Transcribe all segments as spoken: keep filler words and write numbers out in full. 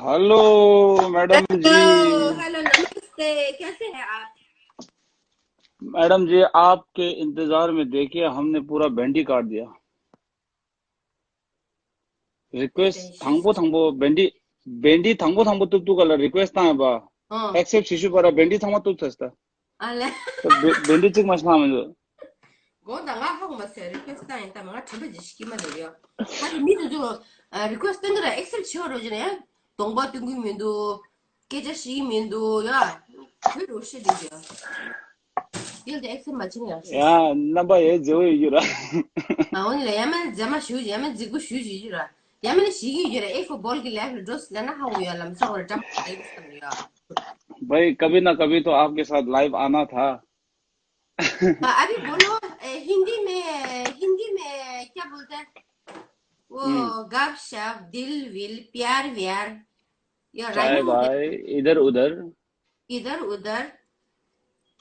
Hello madam जी। Hello, hello, नमस्ते। कैसे हैं आप? मैडम जी, आपके इंतजार में देखिए, हमने पूरा बैंड ही काट दिया। रिक्वेस्ट थंगबो थंगबो बेंडी, बेंडी थंगबो थंगबो तुक तुक वाला रिक्वेस्ट था बा। एक्सेप्ट शिशु पर बेंडी थंगबो तुक थस्ता। अले। तो बे- बेंडी चिक मसला में जो। गो दंगा फक मसे रिक्वेस्ट था इंता मगा ठंडा जिसकी मत दियो। हर मी तो जो रिक्वेस्ट तंग रा एक्सेप्ट छोड़ हो जने। तोंगबा तुंगी मिंदो, केजा शी मिंदो या। फिर उसे दे दियो। ཡིན་ཏེ་ཨེག་སེབ་མ་བྱེད་ན་ཡང་ཤེས། ཡ་རྣམ་པ་ཡའི་མཛེས་པོ་ཡོད་རྒྱུ་ར། ཨ་འོ་ནི་ལ་ཡ་མེད་མཛེས་མ་ཞུ་ཡ་མེད་མཛེས་པོ་ཞུ་ཞུ་རྒྱུ་ར། ཡ་མེད་ལ་ཞིག་ཡོད་རྒྱུ་ར། ཨེ་ཁོ་བོལ་གི་ལེབ་ལ་འགྲོ་སི་ལ་ན་ཧ་འོ་ཡ་ལམ་སང་བར་འགྲམ་ཨེ་གི་སམ་ཡ། भाई, कभी ना कभी तो आपके साथ लाइव आना था। अभी बोलो। हिंदी में, हिंदी में क्या बोलते हैं वो? गपशप, दिल विल, प्यार व्यार। या चाय राइम भाई, इधर उधर। इधर उधर।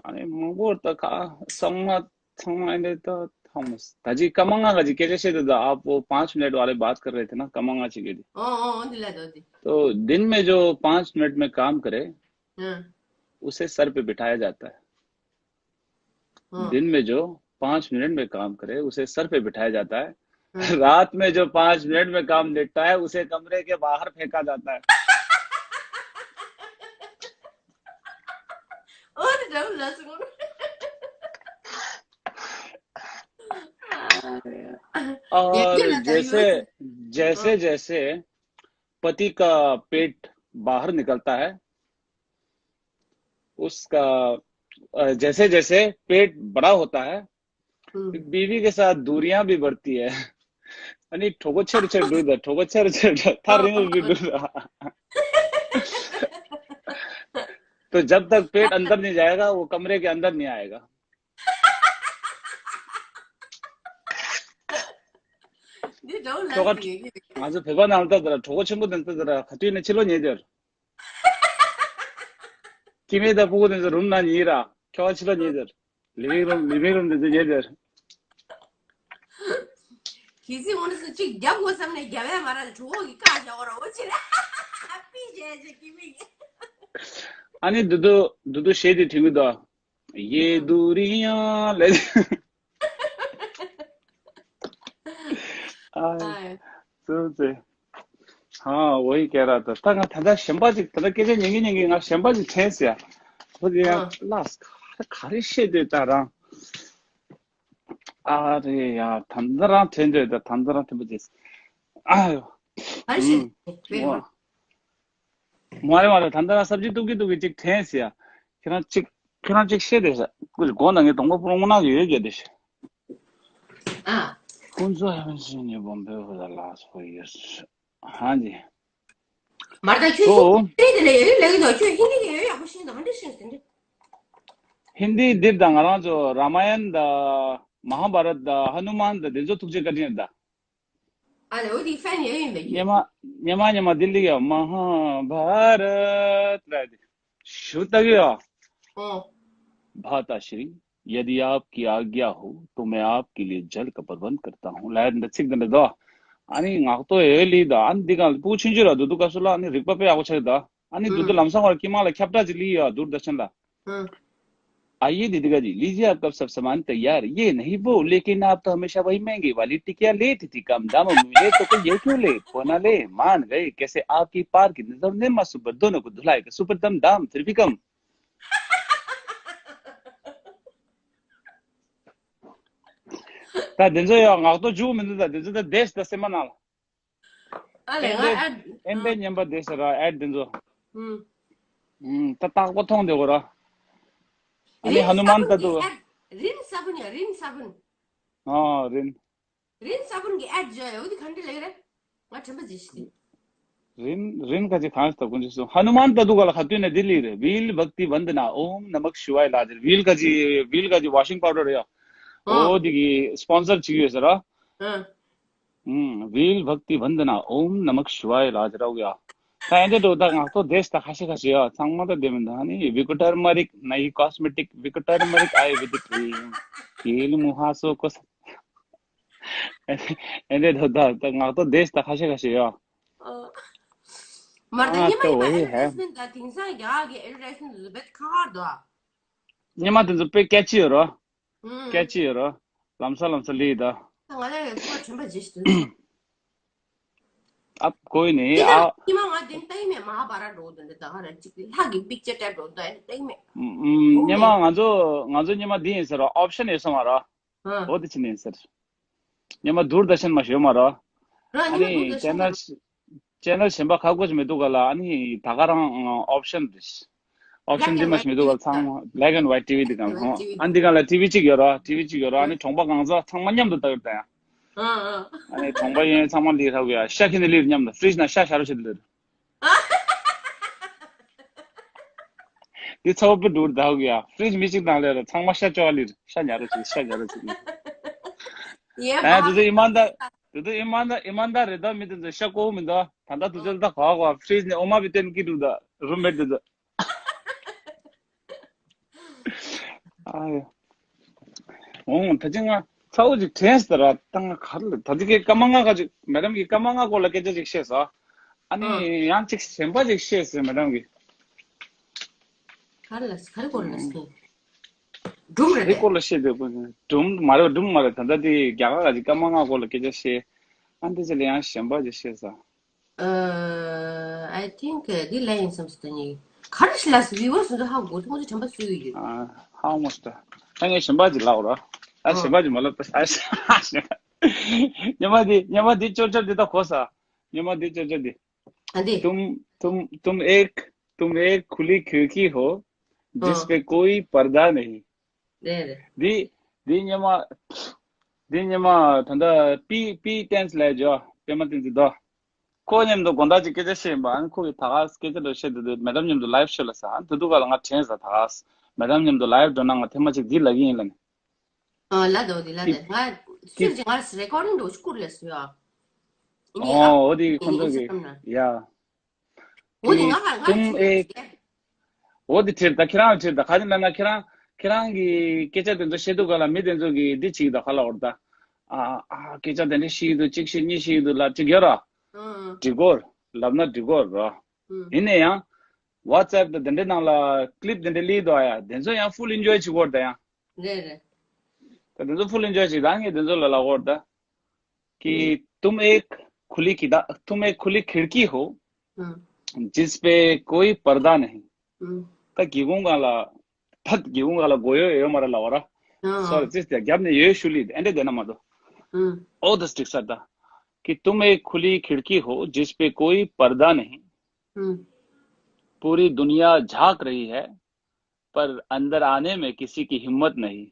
अनि मगर त का संगत संगत त थमस। तजी कमंगा का जी कैसे से तो आप वो पाँच मिनट वाले बात कर रहे थे ना, कमंगा जी के लिए। ओ, ओ, ओ, दिला दो दी। तो दिन में जो पाँच मिनट में काम करे, हाँ। उसे सर पे बिठाया जाता है। हाँ। दिन में जो पाँच मिनट में काम करे, उसे सर पे बिठाया जाता है। हाँ। रात में जो पाँच मिनट में काम निपटाए, उसे कमरे के बाहर फेंका जाता है। और जब लसुन। और जैसे, जैसे, हाँ। जैसे पति का पेट बाहर निकलता है, उसका, अ, जैसे जैसे पेट बड़ा होता है, हम्म। बीवी के साथ दूरियां भी बढ़ती है। अनि ठोको छेर छेर दूर दा, ठोको छेर छेर दा, थार रिंग भी दूर दा। तो जब तक पेट अंदर नहीं जाएगा, वो कमरे के अंदर नहीं आएगा। ང་ཚོ་བོད་པ་ནང་ལ་ལྟ་དེ་ལ་གྲོད་ཁོག་ཆེན་པོ་དེ་ལྟ་དེ་ལ་ག་དུས་ནས་ཕྱི་ལོགས་ཉལ་དེར། ཁྱི་མེད་དང་ཕྲུ་གུ་དེ་ཚོ་རུམ་ནང་ཉལ་ར། ཁྱོ་ག་ཕྱི་ལོགས་ཉལ་དེར། ལི་ཝིང་རུམ་ལི་ཝིང་རུམ་དེ་ཚོ་ཉལ་དེར། གལ་སྲིད་འོ་ན་སུ་གཅིག་རྒྱབ་དགོས་བསམ་ནས་རྒྱབ་ཡ་མ་ར་གྲོད་ཁོག་གི་བཀག་བཞག་གོ་ར་འོ་ཅི་ར། པི་བྱས་ཅིག་ཁྱི་མེད་ཀྱི། ཨ་ནི་དུ་དུ་དུ་དུ་ཤེས་དེ་དྲན་གི་འདུག ये दूरियां ले। हाँ, वही कह रहा था। ད་ང་ད་ལྟ་གཞན་པ་ཅིག་ད་ལྟ་སྐད་ཆ་ཉན་གི་ཉན་གི་ང་གཞན་པ་ཅིག་དྲན་སོང་ཡ། ཁོ་དེ་ཡང་ལགས་ག་རེ་བཤད་འདོད་ད་རང་། ཨ་རེ་ཡ་ད་ལྟ་རང་དྲན་འདོད་ད་ད་ལྟ་རང་དྲན་པ་ཅིག་ཨ་ཡོ། ག་རེ་བཤད་འདོད། མ་རེད་མ་རེད། ད་ལྟ་རང་སབ་ཇི་ཏུག་གི་ཏུག་གི་ཅིག་དྲན་སོང་ཡ། ཁྱེད་རང་ཅིག་ཁྱེད་རང་ཅིག་བཤད་དེ་ས། ཀུ་ཅི་དགོངས་དག་ངས་གདོང་པ་པུ་རོང་ངུ་ནག་གི་ཡོད་རྒྱུ་དེ་ཤི། ཨ། ཁོང་ཚོ་ཧ་མི་སི་ནི་བོམ་བེ་ཧུ་ད་ལ་སོ་ཡོད། ཧ་ཇི། མར་ད་ཁྱོད་ཧིན་དི་དེ་ལས་ཡོད་ལས་གི་དོ། ཁྱོད་ཧིན་དི་གི་ཡོད་ཡག་པོ་ཤེས་དོ། ཧིན་དི་ཤེས་ཟིན་དི། ཧིན་དི་འདིར་ད་ང་རང་ཚོ་ར་མ་ཡན་ད་མ་ཧ་བྷ་རད་ད་ཧ་ནུ་མན་ད་དེ་ཚོ་ཐུགས་རྗེ་བཀའ་དྲིན་ད། ཨ་ལེ་འོ་དེ་ཧྥན་ཡོད་ཡིན་པས། ཉི་མ་ཉི་མ་ཉི་མ་ལྡི་ལི་གི་མ་ཧ་བྷ་རད་ལ་དེ་ཞུ་ལྟ་གི་ཡོད། ཨོ། भ्राता श्री, यदि आपकी आज्ञा हो तो मैं आपके लिए जल का प्रबंध करता हूँ ལ་འདི་ཚིག་འདི་འདྲ་དོ། ཨ་ནི་ངག་ཐོག་ཡོད་ལི་ད། ཨ་ནི་འདི་གང་ལ་ཕྲུ་གུ་ཆུང་ཆུང་ར་དུ་དུ་སྐབས་སུ་ལ་ཨ་ནི་རིག་པ་དཔེ་ཡག་པོ་ཆགས་ད། ཨ་ནི་དུ་དུ་ལམ་སང་བར་ཀི་མ་ལ་ཁྱབ་བསྒྲགས་ཅིག་ལི་ཡ་དུར་དར་ཤན་ལ། ཨ། आइए दीदी का जी, लीजिए आपका सब सामान तैयार। ये नहीं वो, लेकिन आप तो हमेशा वही महंगे वाली टिकिया लेती थी, कम दामों में मिले तो कोई ये क्यों ले? पोना ले, मान गए, कैसे आपकी पार की नजर ने माँ सुपर दोनों को धुलाएगा, सुपर दम दाम फिर भी कम। ད་དེ་ཚོ་ཡང་ངག་ཐོག་འཇུག་མི་འདུག་ད་དེ་ཚོ་ད་བསྡད་ད་སེམས་མ་ནང་ལ། ཨ་ལས་ང་ཨེ་ཨེ་འདི་ཉན་པ་བསྡད་ཟེར་ར་ཨེ་དེ་ཚོ། ཨུམ། ཨུམ། ད་རྟག་པ་མཐོང་བསྡད་གོ་ར། ཨ་ནི་ཧ་ནུ་མན་ད་དུ། རིན་ས་བུན་ཡ་རིན་ས་བུན། ཨ་རིན། རིན་ས་བུན་གྱི་ཨེ་ཇོ་ཡ་འོ་དེ་ག་འདྲ་ལེགས་རེད། ང་དྲན་པ་ཇི་ཞིག་དེ། རིན་རིན་ག་ཅི་གང་ཞིག་ད་ཀུན་ཅི་སོང་། ཧ་ནུ་མན་ད་དུ་ག་ལ་ཁ་ཏུན་ནས་དེ་ལི་རེད། ཝིལ་བྷག་ཏི་བན་དི་ན་ཨོམ་ན་མ་ཤི་ཝ་ཡ་ལ་ཇར། ཝིལ་ག་ཅི་ཝིལ་ག་ཅི་ཝ་ཤིང་པའུ་ཌར་ཡ། ཨོ་དེ་གི་སྤོན་སར་ཅིག་ཡོད་ཟེར་ར། ཨ། ཝིལ་བྷག་ཏི་བན་དི་ན་ཨོམ་ན་མ་ཤི་ཝ་ཡ་ལ་ཇར་ཡ། ད་ཨེ་འདྲ་འགྲོ་ད་ང་ཚོ་བསྡད་ད་ཁ་ཤས་ཁ་ཤས་ཡ་ཚང་མ་ད་བསྡད་མི་འདུག་ཨ་ནི་ཝི་ཀོ་ཊར་མ་རིག་ནའི་ཀོ་སི་མེ་ཊིག་ཝི་ཀོ་ཊར་མ་རིག་ཨའི་ཝེ་དིག་ཀྲིམ། ཨེ་འདྲ་འགྲོ་ད་ད་ང་ཚོ་བསྡད་ད་ཁ་ཤས་ཁ་ཤས་ཡ། ཨ། མར་ད་ཨ་ཉི་མ་ཏོ་ཡིན་པ་ཝེ་ཧེ། Advertisement ད་དེང་སང་རྒྱ་གར་གྱི་advertisement དེ་ཚོ་བེད་ཁ་ཁར་འདུག་ཨ། ཉི་མ་དེ་ཚོ་དཔེ་catchy ཡོད་རོ། ཨུམ། Catchy ཡོད་རོ། ལམ་སང་ལམ་སང་ལི་ད། ད་ང་ལ་ཡང་ཚོ་དྲན་པ་བརྗེད་ཤི་དུས། ཨ་གོ་ཡི་ནི་ཨ། ཉི་མ་ང་དེ་ལྟ་ཡི་མེད་མ་ཧཱ་བྷ་ར་འགྲོ་འདུག་འདི་ད་ག་ར་ཅིག་ལྷ་གི་པིག་ཅར་ཊེབ་འགྲོ་འདུག་ལྟ་ཡི་མེད། ཨུམ། ཉི་མ་ང་ཚོ་ང་ཚོ་ཉི་མ་འདི་ཡིན་ཟེར་རོ། option ཡོད་སོང་མ་རོ། ཨ། འོ་དེ་ཕྱིན་ཡིན་ཟེར། ཉི་མ་དུར་ད་ཤན་མ་ཞོ་མ་རོ། ར་ཉི་མ་ཨ་ནི་དུར་ད་ཤན་channel channel གཞན་པ་ཁག་པོ་ཅིག་མི་འདུག་ག་ལ། ཨ་ནི་ད་ག་རང་option དེ། option འདི་མ་ཞིག་མི་འདུག་ག་ལ། ཚང་མ་black and white TV འདི་ག་ལ། ཨ་འདི་ག་ལ་TV གཅིག་ཡོད་རོ། TV གཅིག་ཡོད་རོ། ཨ་ནི་གྲོང་པ་གང་ཚ་ཚང་མ་མཉམ་དུ་ལྟ་ཡོད་ད་ཡ། ཨ་ནི་གྲོང་པ་ཡོད་ཚང་མ་ལི་ཧ་གི་ཡ་ཤ་ཁྱི་ནི་ལིར་མཉམ་དུ་fridge ན་ཤ་ཤ་རོ་ཆེ་ལིར། འདི་ཚ་བོ་པི་འགྲུར་ད་གི་ཡ། fridge མི་གཅིག་དང་ལས་ར་ཚང་མ་ཤ་ཅོ་ལིར། ཤ་ཉ་རོ་ཆེ་ཤ་ཉ་རོ་ཆེ་ལིར། ཡེ་ཨ་དེ་ཚོ་ཨི་མན་ད། དེ་ཚོ་ཨི་མན་ད་ཨི་མན་ད་རེད་ད། མི་དེ་ཚོ་ཤ་ཀོ་མི་འདུག་ད་ལྟ་དུ་ཚོད་ད་ག་ག་fridge ནས་འོ་མ་བི་ཏན་ཀི་འགྲུར་ད་རུམ་མེད་དེ་ཚོ། ཨ་ཡ། འོང་ད་ཅི་ང་ཚ་བོ་ཅིག་དྲན་སྟེ་ར་ད་ང་ག་རེ་ད་ཅི་གི་སྐར་མ་ལྔ་ཁ་ཅིག་མེ་ཌམ་གི་སྐར་མ་ལྔ་སྐོར་ལ་སྐད་ཆ་ཅིག་བཤད་སོང་། ཨ་ནི་ཨ་ཡང་ཅིག་གཞན་པ་ཅིག་བཤད་སོང་མེ་ཌམ་གི། ག་རེ་ལ་ག་རེ་སྐོར་ལ་སོང་། སྒྲུང་རེད་དེ་པས། སྐོར་ལ་བཤད་དེ་སྒྲུང་མ་རེད། སྒྲུང་མ་རེད། ད་ལྟ་དེ་རྒྱ་གར་ག་ཅིག་སྐར་མ་ལྔ་སྐོར་ལ་སྐད་ཆ་བཤད། ཨ་འདི་ཅི་ལ་ཡང་གཞན་པ་ཅིག་བཤད་སོང་། Uh, I think, uh, འདི་ལས་ཡིན་བསམ་སོང་ད་ནི། ག་རེ་ཞིག་ལ་སི་བི་ཝར་སུ་འདི་ཧ་གོ་ཐུབ་ཀྱི་དྲན་པ་སུ་ཡོད་ཡོད། ཨ་ཧ་མོ་སྟ། ཨ་ངས་གཞན་པ་ཅིག་ལབ་རོ། ཨ་ཨ་གཞན་པ་ཅིག་མ་ལབ་ད། ཨ་ཉི་མ་འདི་ཉི་མ་འདི་ཅོ་ཅོ་འདི་ད་གོ་ས། ཉི་མ་འདི་ཅོ་ཅོ་འདི། ཨ་འདི། तुम तुम तुम एक तुम एक खुली खिड़की हो जिस ཨ་पे कोई पर्दा नहीं། རེད་རེད། འདི་འདི་ཉི་མ་འདི་ཉི་མ་ད་ལྟ་པི་པི་ཏན་སི་ལས་ཇོ་པད་མ་བསྟན་འཛིན་དོ། ཁོ་མཉམ་དུ་དགོང་དག་ཅིག་སྐད་ཆ་བཤད་ཡིན་པ། ཨ་ནི་ཁོ་གིས་ད་ག་སྐད་ཆ་འདྲ་བཤད་དུས་དུས་མེ་ཌམ་མཉམ་དུ་ལའེབ་ཤོད་ལ་ས། ཨ་ནི་དུ་དུ་ག་ལ་ང་དྲན་ས། ད་ག་མེ་ཌམ་མཉམ་དུ་ལའེབ་འགྲོ་ན་ང་ཐེངས་མ་གཅིག་འདི་ལབ་ཀྱི་ཡིན་ལ་ནི། ཨ་ལ་དོ་འདི་ལ་དེ་ང་སུས་ཀྱི་ང་རེ་ཀོར་ཌིང་འདྲ་བོ་ཞིག་བསྐུར་ལ་སོ་ཡ། ཨོ་འོ་དེ་ཁོང་ཚོ་གི་ཡ། འོ་དེ་ང་ལ་ང་ཁྱེད་ཀྱིས་འོ་དེ་ཁྲིད་ད་ཁྱེད་རང་ཁྲིད་ད་ག་ཅི་ལབ་ན་ཁྱེད་རང་ཁྱེད་རང་གི་སྐད་ཆ་དེ་ཚོ་བཤད་དུས་ག་ལ་མི་དེ་ཚོ་གི་འདི་ཅིག་ད་ག་ལ་འོར་ད། ཨ་ཨ་སྐད་ཆ་དེ་འདྲ་ཤི་ཡི་འདུག་གཅིག་ཤི་གཉིས་ཤི་ཡི་འདུག་ལ་གཅིག་ཡོད་ར། འགྲིག་གོ་ལབ་ན་འགྲིག་གོ་ར། ཡིན་ན་ཡང་WhatsApp་དང་དེ་འདྲའི་ནང་ལ་clip་དེ་འདྲ་ལི་དོ་ཡ། དེ་ཚོ་ཡང་full enjoy་བྱེད་གོ་ར་ད་ཡང་། རེད་རེད། ད་དེ་ཚོ་full enjoy་བྱེད་ད་ངས་དེ་ཚོ་ལ་ལབ་གོ་ར་ད། कि तुम एक खुली किदा तुम एक खुली खिड़की हो जिस पे कोई पर्दा नहीं। ད་སྒེའུ་ཁུང་སྒང་ལ་ད་སྒེའུ་ཁུང་སྒང་ལ་སྒོ་ཡོད་ཡོད་མ་རེད་ལབ་པ་ར། སོ་རི་ཙིས་ཏེ་རྒྱབ་ནས་ཡོད་ཞུ་ལི་ཨེ་འདྲ་དེ་ན་མ་དོ། ཨོ་ད་སྟིག་ས་ད། कि तुम एक खुली खिड़की हो जिस पे कोई पर्दा नहीं। पूरी दुनिया झांक रही है पर अंदर आने में किसी की हिम्मत नहीं।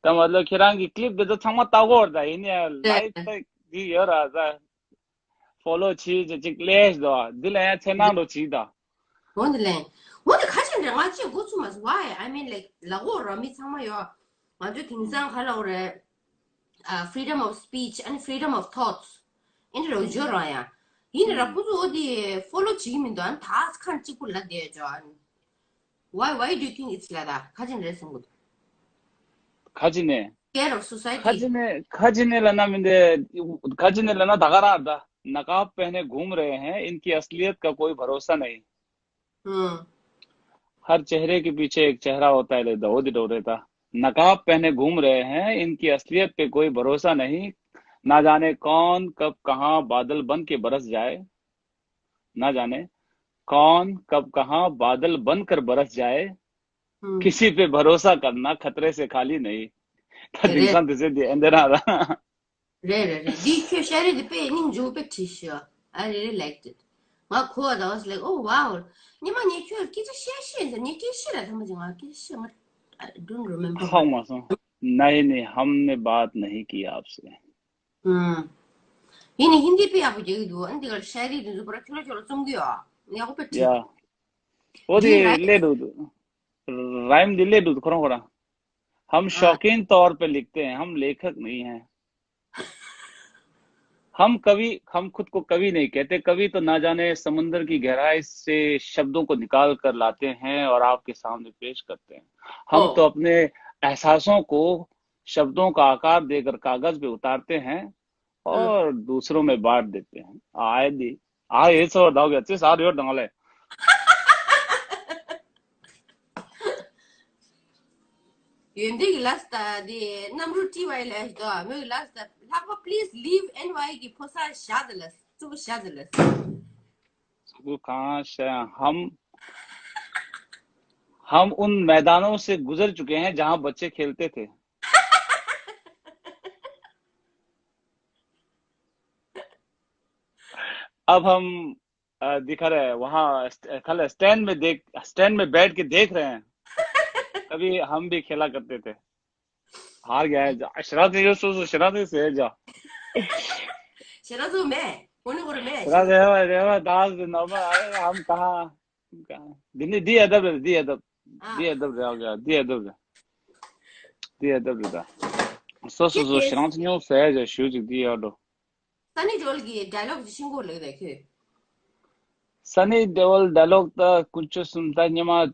ད་མ་ལོ་ཁྱེད་རང་གི་clip་དེ་ཚོ་ཚང་མ་ལྟ་གོ་ར་ད། ཡིན་ཡང་live་ད་འདི་ཡོད་ར་ད། follow་བྱེད་ཅིག་ཅིག་ལས་དོ། འདི་ལ་ཡང་འཚེར་སྣང་འགྲོ་བྱེད་ད། འོ་འདི་ལས། འོ་འདི་ཁ་ཅིག་འདྲ་ང་ཅིག་འགོ་ཚུགས་མ་སོང་། Why? I mean, like, ལ་གོ་ར་མི་ཚང་མ་ཡོད། ང་ཚོ་དེང་སང་ག་ལ་འོ་རེད། ཨ་freedom of speech and freedom of thoughts ཨེ་འདྲ་རོ་ཇོ་རང་ཡ། ཡིན་ན་ར་ཁོ་ཚོ་འོ་དེ་follow་བྱེད་ཀྱི་མི་འདུག་ཨ་ནི་ད་ཁ་གཅིག་པུ་ལ་བསྡད་ཇོ་ཨ་ནི། Why, why do you think it's like that? ཁ་ཅིག་རེད་གསུང་གི་འདུག་ཁ་ཅིག་ནས། Care of ཁ་society། ཅིག་ནས་ཁ་ཅིག་ནས་ལ་ན་མི་འདུག་ཁ་ཅིག་ནས་ལ་ན་ད་ག་རང་ད། नकाब पहने घूम रहे हैं, इनकी असलियत का कोई भरोसा नहीं। हम्म। हर चेहरे के पीछे एक चेहरा होता है, ले दो, वो दो रहता। नकाब पहने घूम रहे हैं, इनकी असलियत पे कोई भरोसा नहीं। ना जाने कौन कब कहाँ बादल बन के बरस जाए, ना जाने कौन कब कहाँ बादल बनकर बरस जाए। हम्म। किसी पे भरोसा करना खतरे से खाली नहीं। ད་དེང་སང་དེ་ཚོ་དེ་ཨེ་འདྲ་རང་རང་། རེད་རེད་རེད། འདི་ཁྱོད་ཤ་རེད་དེ་དཔེ་སྙིང་རྗེ་པོ་དཔེ་བྲིས་ཤག I really liked it. ང་གོ་བ་དང་I was like, oh wow. ཉི་མ་ངས་ཁྱོད་སྐད་ཆ་བཤད་ཤེས་ཟེར། ངས་སྐད་ཆ་བཤད་ལ་ཐ་མ་ཅིག་ང་སྐད་ཆ་བཤད་མ། I don't remember. ཧ་མ་སོང་། नहीं नहीं, हमने बात नहीं की आपसे। ཡིན་ནི་ཧིན་དི་དཔེ་ཡག་པོ་རྒྱག་གི་འདུག་ཨ་འདི་གར་ཤ་རེད་དེ་ཚོ་པར་ཁྱོད་ར་ཁྱོད་ར་རྩོམ་གི་ཡོད། ཡག་པོ་དཔེ་བྲིས། ཡ། འོ་དེ་ལས་འགྲོ་འདུག rhyme འདི་ལས་འགྲོ་འདུག་ཁོ་རང་ཁོ་རང་། हम शौकीन तौर पे लिखते हैं, हम लेखक नहीं हैं। हम कवि, हम खुद को कवि नहीं कहते। कवि तो ना जाने समुंदर की गहराई से शब्दों को निकाल कर लाते हैं और आपके सामने पेश करते हैं। हम तो अपने एहसासों को शब्दों का आकार देकर कागज पे उतारते हैं और दूसरों में बांट देते हैं। आए दी ཨ་ཡེ་ཚོར་ད་ག་ཙི་ས་རེད་དང་ལེ། ཡོན་ཏན་གྱི་ལབ་ས་དེ་གནམ་རུ་ཏི་ཝའི་ལབ་ཞིག་འདུག་མོས་ལབ་ས་ལྷག་པ། Please leave N Y གི་ཕོ་གསར་བཞག་ཟེར་ལ་ཙུག་བཞག་ཟེར་ལ། ཙུག་གང་བཤད། हम हम उन मैदानों से गुजर चुके हैं जहां बच्चे खेलते थे। अब हम अ, दिखा रहे हैं वहाँ स्ट- खल स्टैंड में देख स्टैंड में बैठ के देख रहे हैं। कभी हम भी खेला करते थे। हार गया है जा। शराब नहीं, सो सो शराब नहीं से जा। शराब तो मैं, कौन कौन मैं? शराब है, है, है, दास नॉर्मल। अरे हम कहाँ, कहाँ? दिल्ली दी अदब, दी अदब। हाँ। दी अदब रह गया, दी अदब रह। दी अदब रह। सो सो सो शराब नहीं से जा, शूज दी auto. Sunny Deol གི་ཌའི་ལོག་ཅིག་ཤེས་ཀྱི་ཡོད་ལབ་ཀྱི་རེད་ཁྱོད། Sunny Deol ཌའི་ལོག་ད་དཀོན་མཆོག་གསུམ་ད་སྔོན་མ་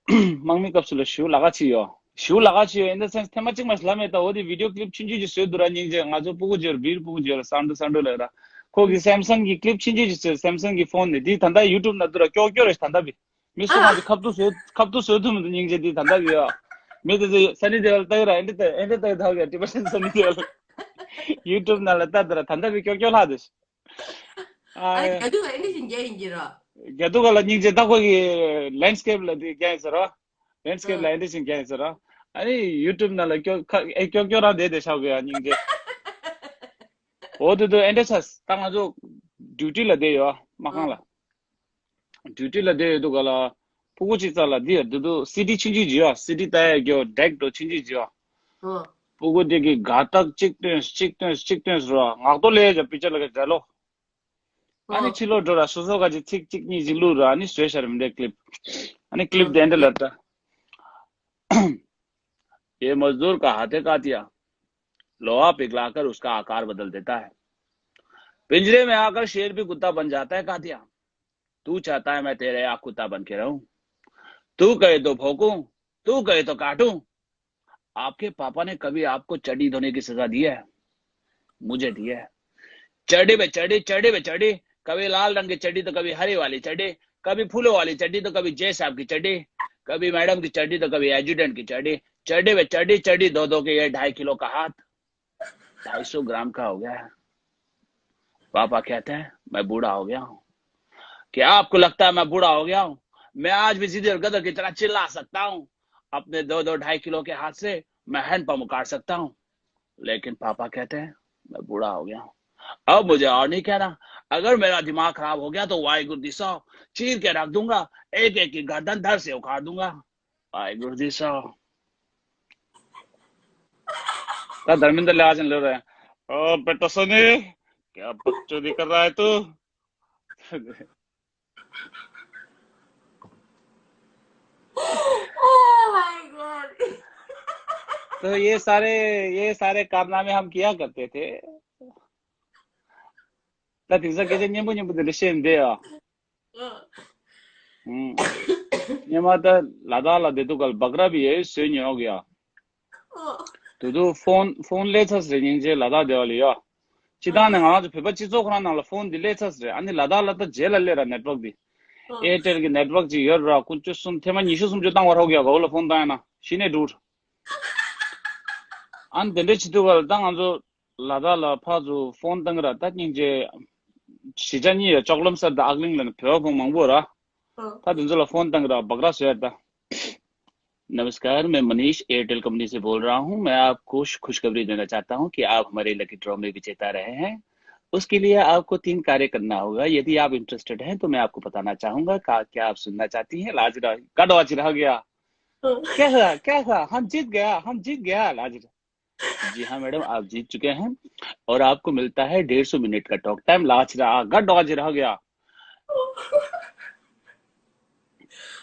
དམག་མིའི་སྐབས་སུ་ལ་ཞུ་ལ་ག་ཅིག་ཡོད། ཞུ་ལ་ག་ཅིག་ཡོད། In the sense ཐེངས་མ་གཅིག་མ་ལབ་མེད་ད། འོ་དེ་བི་ཌིའོ་ཀི་ལིབ་ཆུང་ཆུང་ཅིག་བཟོས་འདུག་ར། སྙིང་རྗེ། ང་ཚོ་སྤུ་གུ་ཅིག་ཡོད་ར། བིར་སྤུ་གུ་ཅིག་ཡོད་ར། སན་ཌོ་སན་ཌོ་ལབ་ར། ཁོ་གི་སེམ་སང་གི་ཀི་ལིབ་ཆུང་ཆུང་ཅིག་བཟོས། སེམ་སང་གི་ཕོན་ནས་དེ་ད་ལྟ་ཡུ་ཊུབ་ནང་དུ་ར་ཀྱོག་ཀྱོག་རེད་ད་ལྟ་བི། མི་སུ་གང་ཅིག་ཁ་ཐུག་བཟོས་ཁ་ཐུག་བཟོས་ཐུབ་མི་འདུག་སྙིང་རྗེ། དེ་ད་ལྟ་བི་ཡོད། མི་དེ་ཚོ་Sunny Deol ལྟ་གི་ར། ཨེ་འདྲ་ལྟ་ཨེ་འདྲ་ལྟ་གི་ད་གི་ཊི་བི་ཤན་Sunny Deol ཡུ་ཊུབ་ནང་ལ་ལྟ་དེ་ར་ད་ལྟ་བི་ཀྱོག་ཀྱོག་ལྷག་དེ། ཨ་རྒྱ་དུ་ག་ཨེ་འདྲ་བཞིན་རྒྱག་ཡིན་གྱི་ར། རྒྱ་དུ་ག་ལ་སྙིང་རྗེ་ད། ཁོ་གི་ལེན་སི་ཀེབ་ལ་དེ་རྒྱག་ཡིན་ཟེར་ར། ལེན་སི་ཀེབ་ལ་ཨེ་འདྲ་བཞིན་རྒྱག་ཡིན་ཟེར་ར། ཨ་ནི་ཡུ་ཊུབ་ནང་ལ་ཀྱོག་ཁ་ཨེ་ཀྱོག་ཀྱོག་རང་དེ་དེ་ཤག་གི་ཡ་སྙིང་རྗེ། འོ་དེ་དུ་ཨེ་འདྲ་ཆགས་ད། ང་ཚོ་ཌིའུ་ཊི་ལ་བསྡད་ཡོད་དམག་ཁང་ལ། ཌིའུ་ཊི་ལ་བསྡད་ཡོད་དུས་ག་ལ། སྤུ་གུ་གཅིག་རྩ་ལ་འདི་ཡར་འདི་འདུག་སི་ཌི་ཆུང་ཆུང་ཅིག་ཡོད། སི་ཌི་ལྟ་ཡ་གྱོ་ཌེག་འགྲོ་ཆུང་ཆུང་ཅིག་ཡོད། ཨོ། སྤུ་གུ་འདི་གི་དགའ་རྟགས་གཅིག་སྟོན་གཅིག་སྟོན་གཅིག་སྟོན་ཟེར་བ་ངག་ཐོག་ལས་ཀྱང་པི་ཅར་ལ་ག་འདྲ་ལོ། ཨ་ནི་ཨོ། ཕྱི་ལོགས་འགྲོ་ར་སོ་སོ་ག་ཅིག་ཚིག་གཅིག་གཉིས་ཅིག་བླུགས་ར། ཨ་ནི་བཟོས་ཤར་མི་འདྲ་ཀི་ལིབ། ཨ་ནི་ཀི་ལིབ་ཨོ། དེ་འདྲ་ལ་ད། ये मजदूर का हाथ है कातिया, लोहा पिघलाकर उसका आकार बदल देता है। पिंजरे में आकर शेर भी कुत्ता बन जाता है कातिया। तू चाहता है मैं तेरे यहाँ कुत्ता बन के रहूं? तू कहे तो भौंकूं, तू कहे तो काटूं। आपके पापा ने कभी आपको चड्डी धोने की सजा दी है? मुझे दी है। चड्डी पे चड्डी, चड्डी पे चड्डी, कभी लाल रंग की चड्डी तो कभी हरी वाली चड्डी, कभी फूलों वाली चड्डी तो कभी जय साहब की चड्डी, कभी मैडम की चड्डी तो कभी एजुडेंट की चड्डी, चड्डी पे चड्डी, चड्डी धो धो के ये ढाई किलो का हाथ। ढाई सौ ग्राम का हो गया है। पापा कहते हैं मैं बूढ़ा हो गया हूँ। क्या आपको लगता है मैं बूढ़ा हो गया हूँ? मैं आज भी जिदी और गदर की तरह चिल्ला सकता हूँ। अपने दो दो ढाई किलो के हाथ से मैं हैंड पंप उखाड़ सकता हूँ। लेकिन पापा कहते हैं मैं बूढ़ा हो गया हूँ। अब मुझे और नहीं कहना। अगर मेरा दिमाग खराब हो गया तो वाई गुरु दिसो चीर के रख दूंगा। एक एक की गर्दन धड़ से उखाड़ दूंगा। वाई गुरु दिसो। ད་धर्मेंद्र ले आ जान ले रहे हैं। ओ बेटा सनी, क्या बकचोदी कर रहा है तू? Oh my god. तो ये सारे, ये सारे कारनामे हम किया करते थे। ད་དེང་སང་སྐད་ཆ་སྙན་པོ་སྙན་པོ་དེ་འདྲ་བཤད་འདི་ཡ། ཨ། ཨུམ། སྔོན་མ་ད་ལ་དྭགས་ལ་བསྡད་དུས་སྐབས་ལ་བག་ར་བི་ཡེ་བཟོས་མྱོང་གི་ཡ། ཨ། དེ་དུས་ཕོན་ཕོན་སླེབས་ཚར་ཟེར་སྙིང་རྗེ་ལ་དྭགས་བསྡད་པ་ལ་ཡ། སྤྱིར་བཏང་ནས་ང་རང་ཚོ་བོད་པ་སྤྱི་ཚོགས་ཁོ་རང་ནང་ལ་ཕོན་འདི་སླེབས་ཚར་ཟེར། ཨ་ནི་ལ་དྭགས་ལ་ད་རྗེས་ལ་སླེབས་ར་ནེཊ་ཝརཀ་འདི། ཨ། ཨེར་ཊེལ་གི་ནེཊ་ཝརཀ་ཅིག་ཡོད་ར། དཀོན་མཆོག་གསུམ་ཐེངས་མ་ཉི་ཤུ་སུམ་ཅུ་བཏང་བ་རོགས་ཡ། ག་བོ་ལ་ཕོན་བཏང་ཡ་ན་ཤི་ནས་འགྲོ། ཨ་ནི་དེ་འདྲ་བྱེད་དུས་སྐབས་ལ་ད་ང་ཚོ་ལ་དྭགས་ལ་ཕར་ཚུར་ཕོན་བཏང་གི་ར། ད་སྙིང་རྗེ། གཞིས་ཆགས་གཉིས་ཡ་ཅོག་ལམ་སར་དང་ཨག་གླིང་ལ་ནི་བོད་པ་ཕོན་མང་པོ་ར། ཨ། ད་དེ་ཚོ་ལ་ཕོན་བཏང་གི་ར་བག་ར་བཟོས་ཡ་ད། नमस्कार, मैं मनीष एयरटेल कंपनी से बोल रहा हूँ। मैं आपको खुश- खुशखबरी देना चाहता हूँ कि आप हमारे लकी ड्रॉ में विजेता रहे हैं। उसके लिए आपको तीन कार्य करना होगा। यदि आप इंटरेस्टेड हैं तो मैं आपको बताना चाहूंगा। का- क्या आप सुनना चाहती हैं? लाज रहा, गड वाच रह गया। हाँ। क्या हुआ, क्या हुआ? हम जीत गया, हम जीत गया, लाज रहा। जी हाँ मैडम, आप जीत चुके हैं और आपको मिलता है डेढ़ सौ मिनट का टॉक टाइम। लाच रहा, गड डॉज रह गया।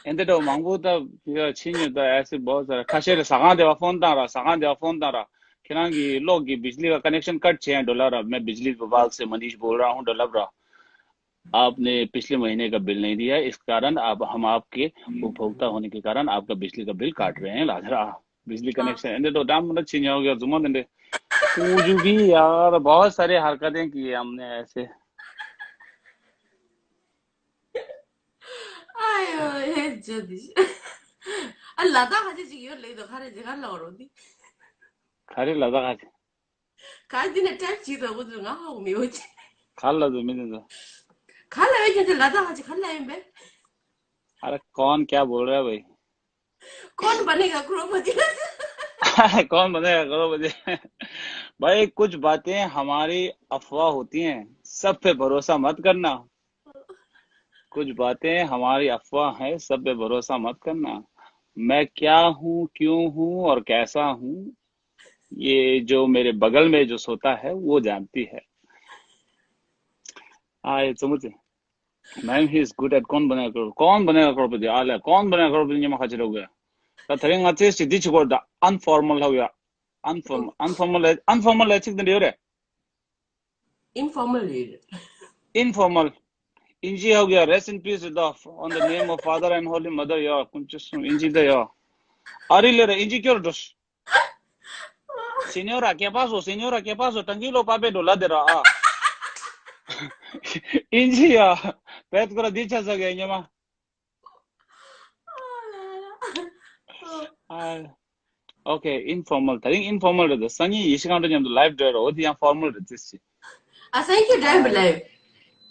एंदे तो मांगू तो फिर अच्छी नहीं होता, ऐसे बहुत सारा। खासे रे सगां देवा फोन तारा, सगां देवा फोन तारा। खिरांगी लोग की बिजली का कनेक्शन कट छः डॉलर। मैं बिजली विभाग से मनीष बोल रहा हूँ, डॉलर रहा। आपने पिछले महीने का बिल नहीं दिया, इस कारण आप, हम आपके उपभोक्ता होने के कारण आपका बिजली का बिल काट रहे हैं। लाजरा बिजली हाँ। कनेक्शन एंदे तो डाम मतलब छिन हो गया जुमा दंडे। कुछ भी यार, बहुत सारे हरकतें की है हमने ऐसे। ཅོ་དེ། ཨ་ལ་དྭགས་ཁ་ཆེ་ཅིག་ཡོད་ལེགས་དོ། ཁ་རེ་ཅིག་ག་ལ་བ་རོ་དེ། ག་རེ་ལ་དྭགས་ཁ་ཆེ། ག་དེ་ནས་ཀྲེབ་ཅིག་དོ་གོ་དུ་ང་ཧ་གོ་མི་ཡོད་ཅི། ག་ལ་དུ་མི་དེ་དུ། ག་ལ་ཡོད་ཅི་དེ་ལ་དྭགས་ཁ་ཆེ་ག་ལ་ཡིན་པས། अरे कौन क्या बोल रहा है भाई? कौन बनेगा करोड़पति? कौन बनेगा करोड़पति? भाई, कुछ बातें हमारी अफवाह होती हैं, सब पे भरोसा मत करना। कुछ बातें हमारी अफवाह है, सब पे भरोसा मत करना। मैं क्या हूँ, क्यों हूँ और कैसा हूँ, ये जो मेरे बगल में जो सोता है, वो जानती है। हाँ, ये समझे? Ma'am, he is good at कौन बनेगा करोड़, कौन बनेगा करोड़पति? आ ले, कौन बनेगा करोड़पति? ཉི་མ་ཁ་ཆེ་རོགས་གི། ད་དེ་རིང་ང་ཚེ་ཞིག་འདི་ཆི་གོ་ད་ཨན་ཕོར་མལ་ལྷག་ཡ། ཨན་ཕོར་མལ། ཨན་ཕོར་མལ་ལ་ཨན་ཕོར་མལ་ལ་ཚིག་འདི་འདྲ་ཡོད་རེད། ཨིན་ཕོར་མལ་རེད། ཨིན་ཕོར་མལ། ཨིན་ཇི་ཧོ་གི་ཡ། Rest in peace, the, on the name of Father and Holy Mother, ཡ། ཀུན་སྤྱོད་གསུམ། ཨིན་ཇི་ད་ཡ། ཨ་རི་ལེ་ར་ཨིན་ཇི་སྐྱོར་འགྲོ། Señora, ¿qué pasó? Señora, ¿qué pasó? Tranquilo, papi, no la de ra. Ah. ཨིན་ཇི་ཡ། བེད་ཀོ་ར་འདི་ཆ་ས་གི་ཉི་མ། ཨ། Okay, informal. ད་རིང་informal རེད་ད། སང་ཉིན་ཡེ་ཤེས་སྒང་དྲ་མཉམ་དུ་live འགྲོ་རོགས། འོ་དེ་ཡང་formal རེད་ཙི་ཙི། ཨ་སང་ཉིན་ཁྱོད་drive live།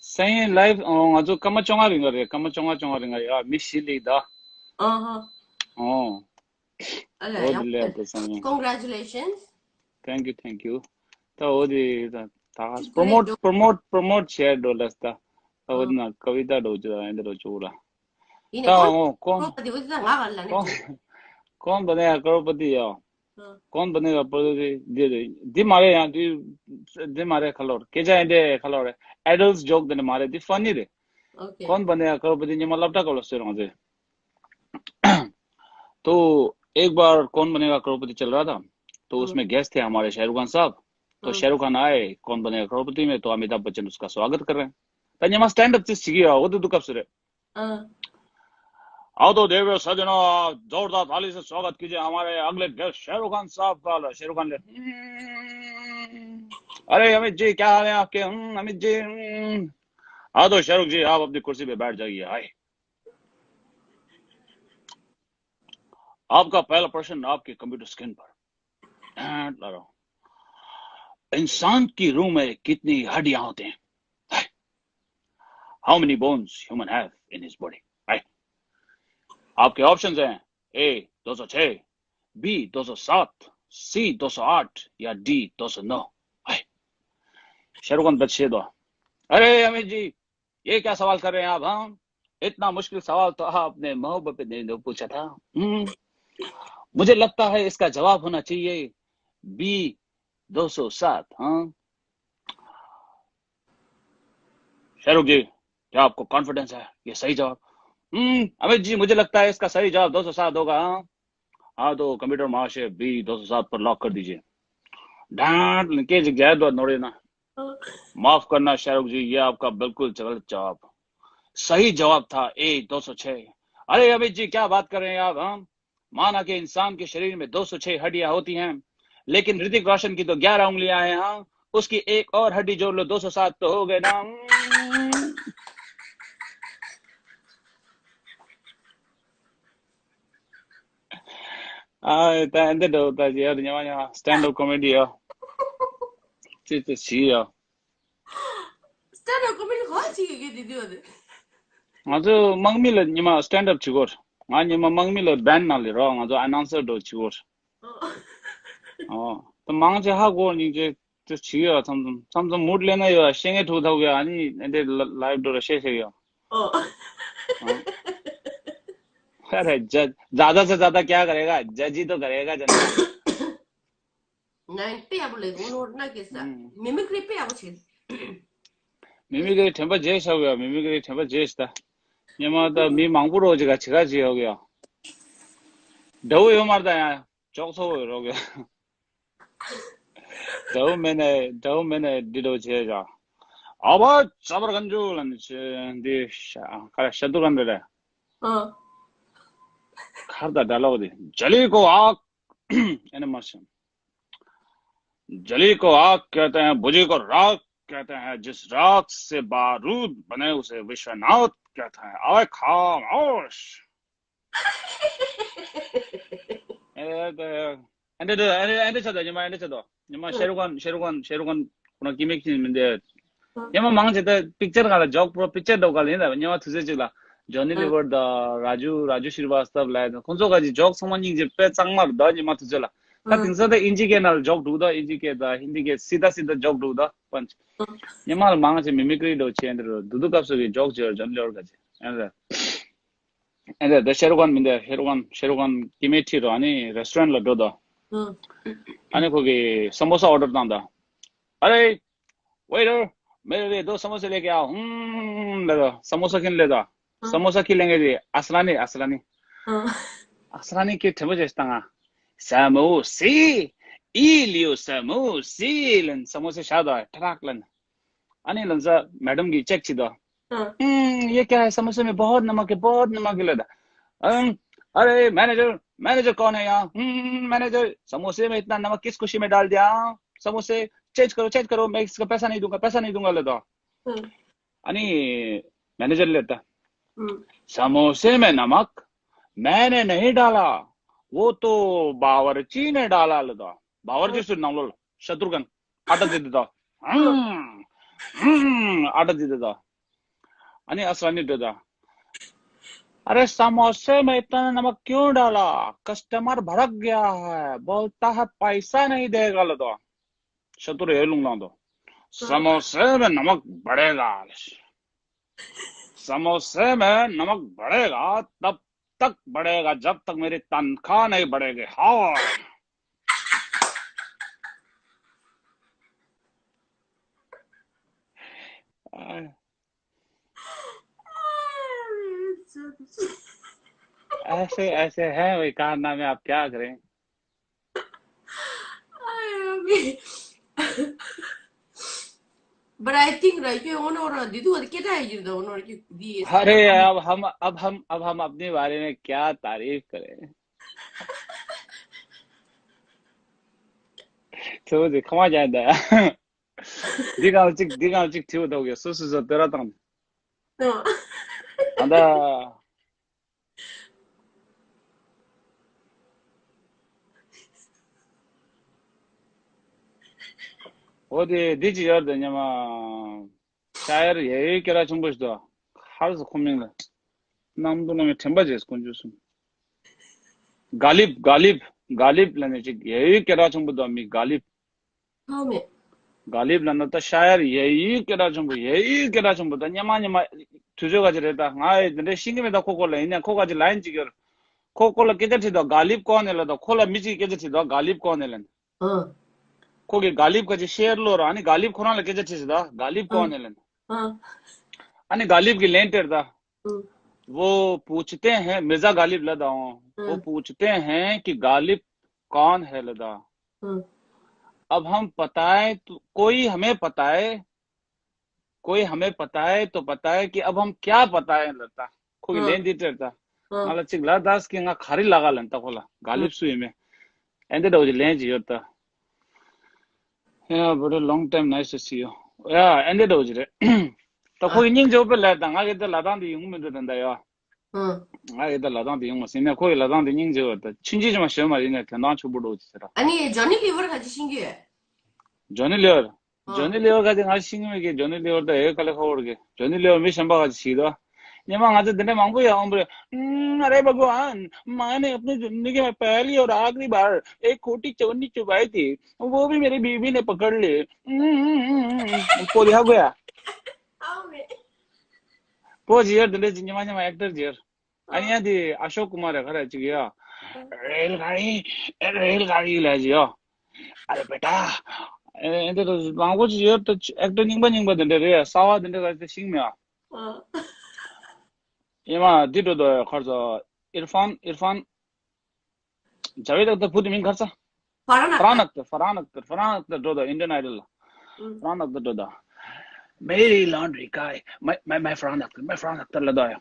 སང་ཉིན་live། ཨོ། ང་ཚོ་སྐར་མ་བཅོ་ལྔ་རིང་ག་རེད། སྐར་མ་བཅོ་ལྔ་བཅོ་ལྔ་རིང་ག་ཡ། མི་བཞི་སླེབས་ད། ཨ་ཧ། ཨོ། ཨ་ལ་འོ་དེ་ཡང་ལས་ད་སང་ཉིན། Congratulations. Thank you, thank you. ད་འོ་དེ་ད་ད་promote, promote, promote བྱས་འགྲོ་ལ་ད། ད་འོ་དེ་ན་ཀ་བི་ཏ་འགྲོ་རྒྱུ་ད་ཡིན་འདི་འགྲོ་བཅུག་ར། ཡིན་ད་ནའང་ཨོ་ཀོང་ཀོང་པ་དེ་འོ་དེ་ད་ང་ག་ལ་ནས་ཀོང་ཀོང་པ་ནས་ཀ་རོ་པ་ཏི་ཡ། ཨ། कौन बनेगा करोड़पति འདི་རེད། འདི་མ་རེད་ཡང་འདི་འདི་མ་རེད། ཁ་ལོར་སྐད་ཆ་ཡིན་འདྲེ་ཁ་ལོར་རེད། Adults joke འདི་ནི་མ་རེད། འདི་funny རེད། Okay. कौन बनेगा करोड़पति ཉི་མ་སློབ་གྲྭ་སྐོར་ལ་སོས་རང་རེད། तो एक बार कौन बनेगा करोड़पति चल रहा था, तो उसमें गेस्ट थे हमारे शाहरुख खान साहब। तो शाहरुख खान आए, कौन बनेगा करोड़पति में, तो अमिताभ बच्चन उसका स्वागत कर रहे हैं। ད་ཉི་མ་stand up ཅིག་བྱེད་ཀྱི་ཡོད། འོ་དེ་འདུག་སྐབས་སུ་རེད། ཨ། आओ तो देवियों सज्जनों, आप जोरदार ताली से स्वागत कीजिए हमारे अगले गेस्ट शाहरुख खान साहब का। शाहरुख खान ने, "हम्म, अरे अमित जी, क्या हाल है आपके? हम्म, अमित जी, हम्म।" "हाँ तो शाहरुख जी, आप अपनी कुर्सी पे बैठ जाइए।" हाय। आपका पहला प्रश्न आपके कंप्यूटर स्क्रीन पर। ला रहा हूं। इंसान की रूह में कितनी हड्डियां होती हैं? How many bones human have in his body? Right? आपके ऑप्शंस हैं, ए दो सौ छह, बी दो सौ सात, सी दो सौ आठ या डी दो सौ नौ। हाय। शाहरुख खान बच्चे दो। अरे अमित जी, ये क्या सवाल कर रहे हैं आप? हाँ, इतना मुश्किल सवाल तो आपने महबूबा ने पूछा था। हम्म, मुझे लगता है इसका जवाब होना चाहिए बी दो सौ सात। हाँ, शाहरुख जी, क्या आपको कॉन्फिडेंस है ये सही जवाब? हम्म, अमित जी, मुझे लगता है इसका सही जवाब दो सौ सात होगा। हाँ, हाँ, तो कंप्यूटर महाशय, बी दो सौ सात पर लॉक कर दीजिए। डांट के जगह दो नोड़े ना। माफ करना शाहरुख जी, ये आपका बिल्कुल गलत जवाब। सही जवाब था ए दो सौ छह। अरे अमित जी, क्या बात कर रहे हैं आप? हम माना कि इंसान के शरीर में दो सौ छह हड्डियां होती हैं, लेकिन ऋतिक रोशन की तो ग्यारह उंगलियां हैं। हाँ, उसकी एक और हड्डी जोड़ लो, दो सौ सात तो हो गए ना। ཨ། ད་འདི་འདྲ་ད་ཡར་ཉི་མ་ཉི་མ་stand up comedy ཡ། ཅི་ཅི་ཞིག་ཡ། Stand up comedy ཧོ་ཅི་གི་དེ་དེ་བ་དེ། ང་ཚོ་དམག་མི་ལ་ཉི་མ་stand up བྱེད་གོ། ང་ཉི་མ་དམག་མི་ལ་band ནང་ལ་རོགས། ང་ཚོ་announcer འདྲ་བྱེད་གོ། ཨོ། ད་མང་ཆེ་ཧ་གོ་སྙིང་རྗེ། དེ་བྱེད་ཡོད། མཚམས་མཚམས་མཚམས་མཚམས་མུར་ལེན་ན་ཡོད། ཤེས་ངེས་ཐུག་ཐུག་གི། ཨ་ནི་འདི་ལ་live འགྲོ་ར་ཤེས་ཤེས་ཡོད། ཨོ། ཁ་རེ་ཇ་ཛ་ད་ས་ཛ་ད་ཀྱ་ག་རེ་ག་ཇ་ཇི་དོ་ག་རེ་ག་ཇ་ན། ང་དཔེ་ཡག་པོ་ལས་འོ་ནོར་ན་གེ་ས། ཨུམ། མི་མི་ཀི་རི་དཔེ་ཡག་པོ་བྱེད། མི་མི་ཀི་རི་དྲན་པ་བརྗེད་ཤག་ཡོད། མི་མི་ཀི་རི་དྲན་པ་བརྗེད་ཤག་ད། ཉི་མ་ད་མི་མང་པོ་རོགས་ཅིག་ག་ཅི་ག་ཅི་ཡོད་ཡ། འདྲ་བོ་ཡོད་མ་རེད་ད་ཡ། ཅོག་ཚོ་བོ་རོགས་ཡ། འདྲ་བོ་མེད་ནས་འདྲ་བོ་མེད་ནས་འདི་འདྲ་བོ་བྱས་ཡ། ཨ་བ་ཙ་བར་གན་ཇུ་ལ་ནི་ཆེ་འདི་ཤ་ཁ་ར་ཤ་དུ་གན་རེ་རེ། ཨ། ཁར་ད་འདྲ་ལོག་དེ་ཇ་ལི་ཀོ་ཨག་ཨེ་ནི་མ་ཤམ། जली को आग कहते हैं, बुझी को राख कहते हैं, जिस राख से बारूद बने उसे विश्वनाथ कहते हैं। आए खामोश। ཨེ་ད་ཨེ་འདྲ་འདྲ་ཨེ་འདྲ་ཨེ་འདྲ་ཆགས་འདུག་ཉི་མ་ཨེ་འདྲ་ཆགས་འདུག་ཉི་མ་ཤེ་རུ་ཁན་ཤེ་རུ་ཁན་ཤེ་རུ་ཁན་ཁོ་ན་ཀི་མེག་ཅིན་མིན་དེ། ཉི་མ་མང་ཆེ་ད་པིག་ཅར་ག་ལ་ཇོག་པོ་པིག་ཅར་འདྲ་ག་ལ་ཡིན་ད་ཉི་མ་དུས་ཚོད་ཅིག་ལ་ཇོ་ནི་ལི་ཝར་ད་ར་ཇུ་ར་ཇུ་ཤི་རི་ཝ་སྟབ་ལ་ཁོང་ཚོ་ག་ཅིག་ཇོག་ཚང་མ་སྙིང་རྗེ་དཔེ་གཙང་མ་རེད་ད་ཉི་མ་དུས་ཚོད་ལ། ད་དེང་སང་ད་ཨིན་ཇི་སྐད་ནང་ལ་ཇོག་འདུག་ད་ཨིན་ཇི་སྐད་ད་ཧིན་དི་སྐད་སི་ད་སི་ད་ཇོག་འདུག་ད་པན་ཉི་མ་ལ་མང་ཆེ་མི་མི་ཀི་རི་འདྲ་བྱས་འདི་རུ་དུ་དུ་སྐབས་སུ་གི་ཇོག་བྱས་ཇོ་ནི་ལི་ཝར་ག་ཅིག་ཨེ་རེད། ཨེ་འདྲ་ད་ཤེ་རུ་ཁན་མིན་འདི་ཤེ་རུ་ཁན་ཤེ་རུ་ཁན་ཀི་མེ་ཁྲིད་རོ་ཨ་ནི་རེ་སི་ཊོ་རན་ལ་འགྲོ་དོ། ཨ་ནི་ཁོ་གི་ས་མོ་ས་ཨོ་ཌར་བཏང་དོ། अरे वेटर, मेरे लिए दो समोसे लेके आओ। हम्म, ले दो। समोसा किन ले दो? समोसा की लेंगे जी? असलानी, असलानी। असलानी की ठेबो चेस्तांगा। समोसे, ई लियो समोसे लन, समोसे शादा, ट्रक लन। अनि लंजा मैडम की चेक चिदो। हम्म, ये क्या है? समोसे में बहुत नमक है, बहुत नमक है लदा। अरे मैनेजर, मैनेजर कौन है यहाँ? हम्म, मैनेजर, समोसे में इतना नमक किस खुशी में डाल दिया? समोसे चेंज करो, चेंज करो, मैं इसका पैसा नहीं दूंगा, पैसा नहीं दूंगा लदा। अनि मैनेजर लेता। समोसे में नमक मैंने नहीं डाला, वो तो बावर्ची ने डाला लदा। बावर्ची से नंगलोल शत्रुघ्न आटा दे देता। हम्म, हम्म, आटा दे देता। अनि असलानी देता। अरे समोसे में इतना नमक क्यों डाला? कस्टमर भड़क गया है, बोलता है पैसा नहीं देगा लदा। शत्रु ये लुंग लांदो। समोसे में नमक बढ़ेगा। समोसे में नमक बढ़ेगा, तब तक बढ़ेगा, जब तक मेरी तनख्वाह नहीं बढ़ेगी। हाँ। ऐसे ऐसे हैं भाई कारनामे, आप क्या करें। But I think, right, you know, did you get I you don't know you the अरे अब हम अब हम अब हम अपने बारे में क्या तारीफ करें। तो देखो मजा आता है। दिखा चिक दिखा चिक थियो तो गया सो सो सो तेरा तंग। अंदा འོ་དེ་འདི་ཅི་ཡོད་དེ་ཉི་མ། ཤ་ཡར་ཡེ་ཡེ་སྐད་གྲགས་ཆེན་པོ་ཞིག་འདུག་ཧར་སུ་ཁོ་མིང་ལ། གནམ་དུ་ནང་གི་དྲན་པ་བྱས་དཀོན་མཆོག་གསུམ། ག་ལིབ་ག་ལིབ་ག་ལིབ་ལ་ནི་ཅིག་ཡེ་ཡེ་སྐད་གྲགས་ཆེན་པོ་འདུག་མི་ག་ལིབ། ཧོ་མེ། ག་ལིབ་ལ་ན་ད་ཤ་ཡར་ཡེ་ཡེ་སྐད་གྲགས་ཆེན་པོ་ཡེ་ཡེ་སྐད་གྲགས་ཆེན་པོ་ད་སྙེ་མ་སྙེ་མ། དུས་ཚོད་ག་ཅི་རེད་ད་ང་ཡི་འདི་འདྲའི་ཤེས་ཀྱི་མེད་ད་ཁོ་ཁོ་ལ་ཡིན་ན་ཁོ་ག་ཅི་ལ་ཡིན་ཅིག་ཡོད། ཁོ་ཁོ་ལ་སྐད་ཆ་དྲིས་དོ་ག་ལིབ་གོ་ནས་ལ་ད་ཁོ་ལ་མི་ཅིག་སྐད་ཆ་དྲིས་དོ་ག་ལིབ་གོ་ནས་ལ། ཨ། ཁོ་གི་ག་ལིབ་ག་ཅི་ཤེར་ལོ་ར་ཨ་ནི་ག་ལིབ་ཁོ་རང་ལ་སྐད་ཆ་དྲིས་དོ་ག་ལིབ་གོ་ནས་ལ། ཨ། ཨ་ནི་ག་ལིབ་གི་ལན་སྟེར་ད། वो पूछते हैं मिर्जा गालिब लदा वो पूछते हैं कि गालिब कौन है लदा। अब हम पताए तो कोई हमें पताए। कोई हमें पताए तो पताए कि अब हम क्या पताए लता। कोई लेन दी तेरता। मला चिक ला दास कि nga khari laga lenta kola galip sui me। एंडे डोज लें जी योता। Yeah, but a long time nice to see you। या एंडे डोज रे। तो कोई निंग जो पे लेता nga के तो लता दी यूं में तो दंदा या। ང་ཡི་ད་ལ་དང་དེ་ཡོང་མ་སྲིད་ནས་ཁོ་ཡི་ལ་དང་དེ་སྙིང་རྗེ་བ་ད་ཆུན་ཆེ་ཆུན་མ་ཞོན་མ་ཡིན་ནས་དོན་དང་ཕྱུག་པོ་འགྲོ་ཅི་ཟེར། ཨ་ནི་ཇོ་ནི་ལི་ཝར་ག་ཅི་ཤིང་གི། ཇོ་ནི་ལི་ཝར། ཇོ་ནི་ལི་ཝར་ག་ཅི་ང་ཤིང་མེད་གི། ཇོ་ནི་ལི་ཝར་ད་ཨེ་ཁ་ལེ་ཁ་བོར་གི། ཇོ་ནི་ལི་ཝར་མི་གཞན་པ་ག་ཅི་ཤིག་ད། ཉི་མ་ང་ཚོ་དེ་འདྲ་མང་པོ་ཡ་ཨོམ་བུ་རེ། अरे भगवान, मैंने अपनी जिंदगी में पहली और आखिरी बार एक खोटी चवन्नी चुबाई थी, वो भी मेरी बीवी ने पकड़ ली। पोलिया गया। पोज यार, दिल्ली जिंजमा जमा एक्टर जी यार। अनि यहाँ दि अशोक कुमार है खरा चिक या। रेलगाड़ी, रेलगाड़ी ले जियो। अरे बेटा, ए, ए, तो मांगो जी यार तो एक्टर निंगबा निंगबा दंडे रे, सावा दंडे रे सिंग में आ। ये मा दिटो दो खर्च इरफान, इरफान जावेद अख्तर फुट मिंग खर्च। फरहान अख्तर। फरहान अख्तर, फरहान अख्तर, फरहान अख्तर दो दो इंडियन आइडल। फरहान अख्तर दो दो। मेरी लॉन्ड्री का है। मैं, मैं, मैं फरहान अख्तर, मैं फरहान अख्तर लदा आया।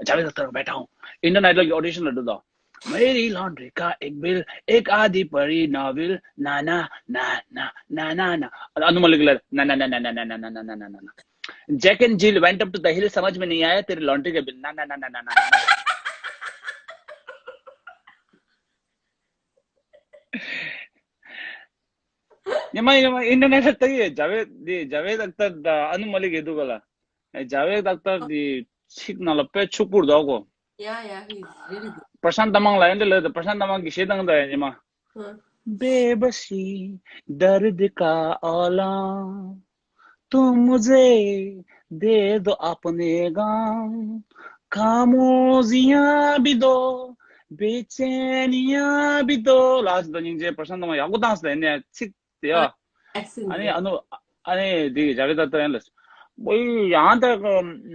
जावेद अख्तर का बेटा हूँ। इंडियन आइडल की ऑडिशन लदा दो। मेरी लॉन्ड्री का एक बिल, एक आधी परी नॉवेल, ना, ना, ना, ना, ना, ना, ना। और अनु मलिक लड़, ना, ना, ना, ना। Jack and Jill went up to the hill, समझ में नहीं आया तेरी लॉन्ड्री का बिल, ना, ना, ना, ना। ཉི་མ་ཉི་མ་ཨིན་ཊར་ནེཊ་ལ་ལྟ་གི་ཡོད། ཇ་བེད་དེ་ཇ་བེད་ཨག་ཏར་དང་ཨ་ནུ་མ་ལི་ཀ་ཡོད་འདུག་ག་ལ། ཨེ་ཇ་བེད་ཨག་ཏར་དེ་ཚིག་ནང་ལ་དཔེ་ཕྱུག་པོ་འདུག་གོ། Yeah, yeah, he's really good. པྲ་ཤཱན་ཏ་མང་ལ་ཨེ་འདྲ་ལབ་དང་པྲ་ཤཱན་ཏ་མང་གི་གཞས་བཏང་དང་ཡ་ཉི་མ། ཧ། बेबसी दर्द का आलम तुम मुझे दे दो अपने गम खामोशियां भी दो बेचैनियां भी दो ལ་ཟེར་དང་སྙིང་རྗེ་པྲ་ཤཱན་ཏ་མང་ཡག་པོ་བཏང་ཟེར་ནས་ཚིག་དེ་ཡ། Excellent. ཨ་ནི་ཨ་ནུ་ཨ་ནི་དེ་གི་ཇ་བེད་ཨག་ཏར་ཡང་ལ། वही यहाँ तक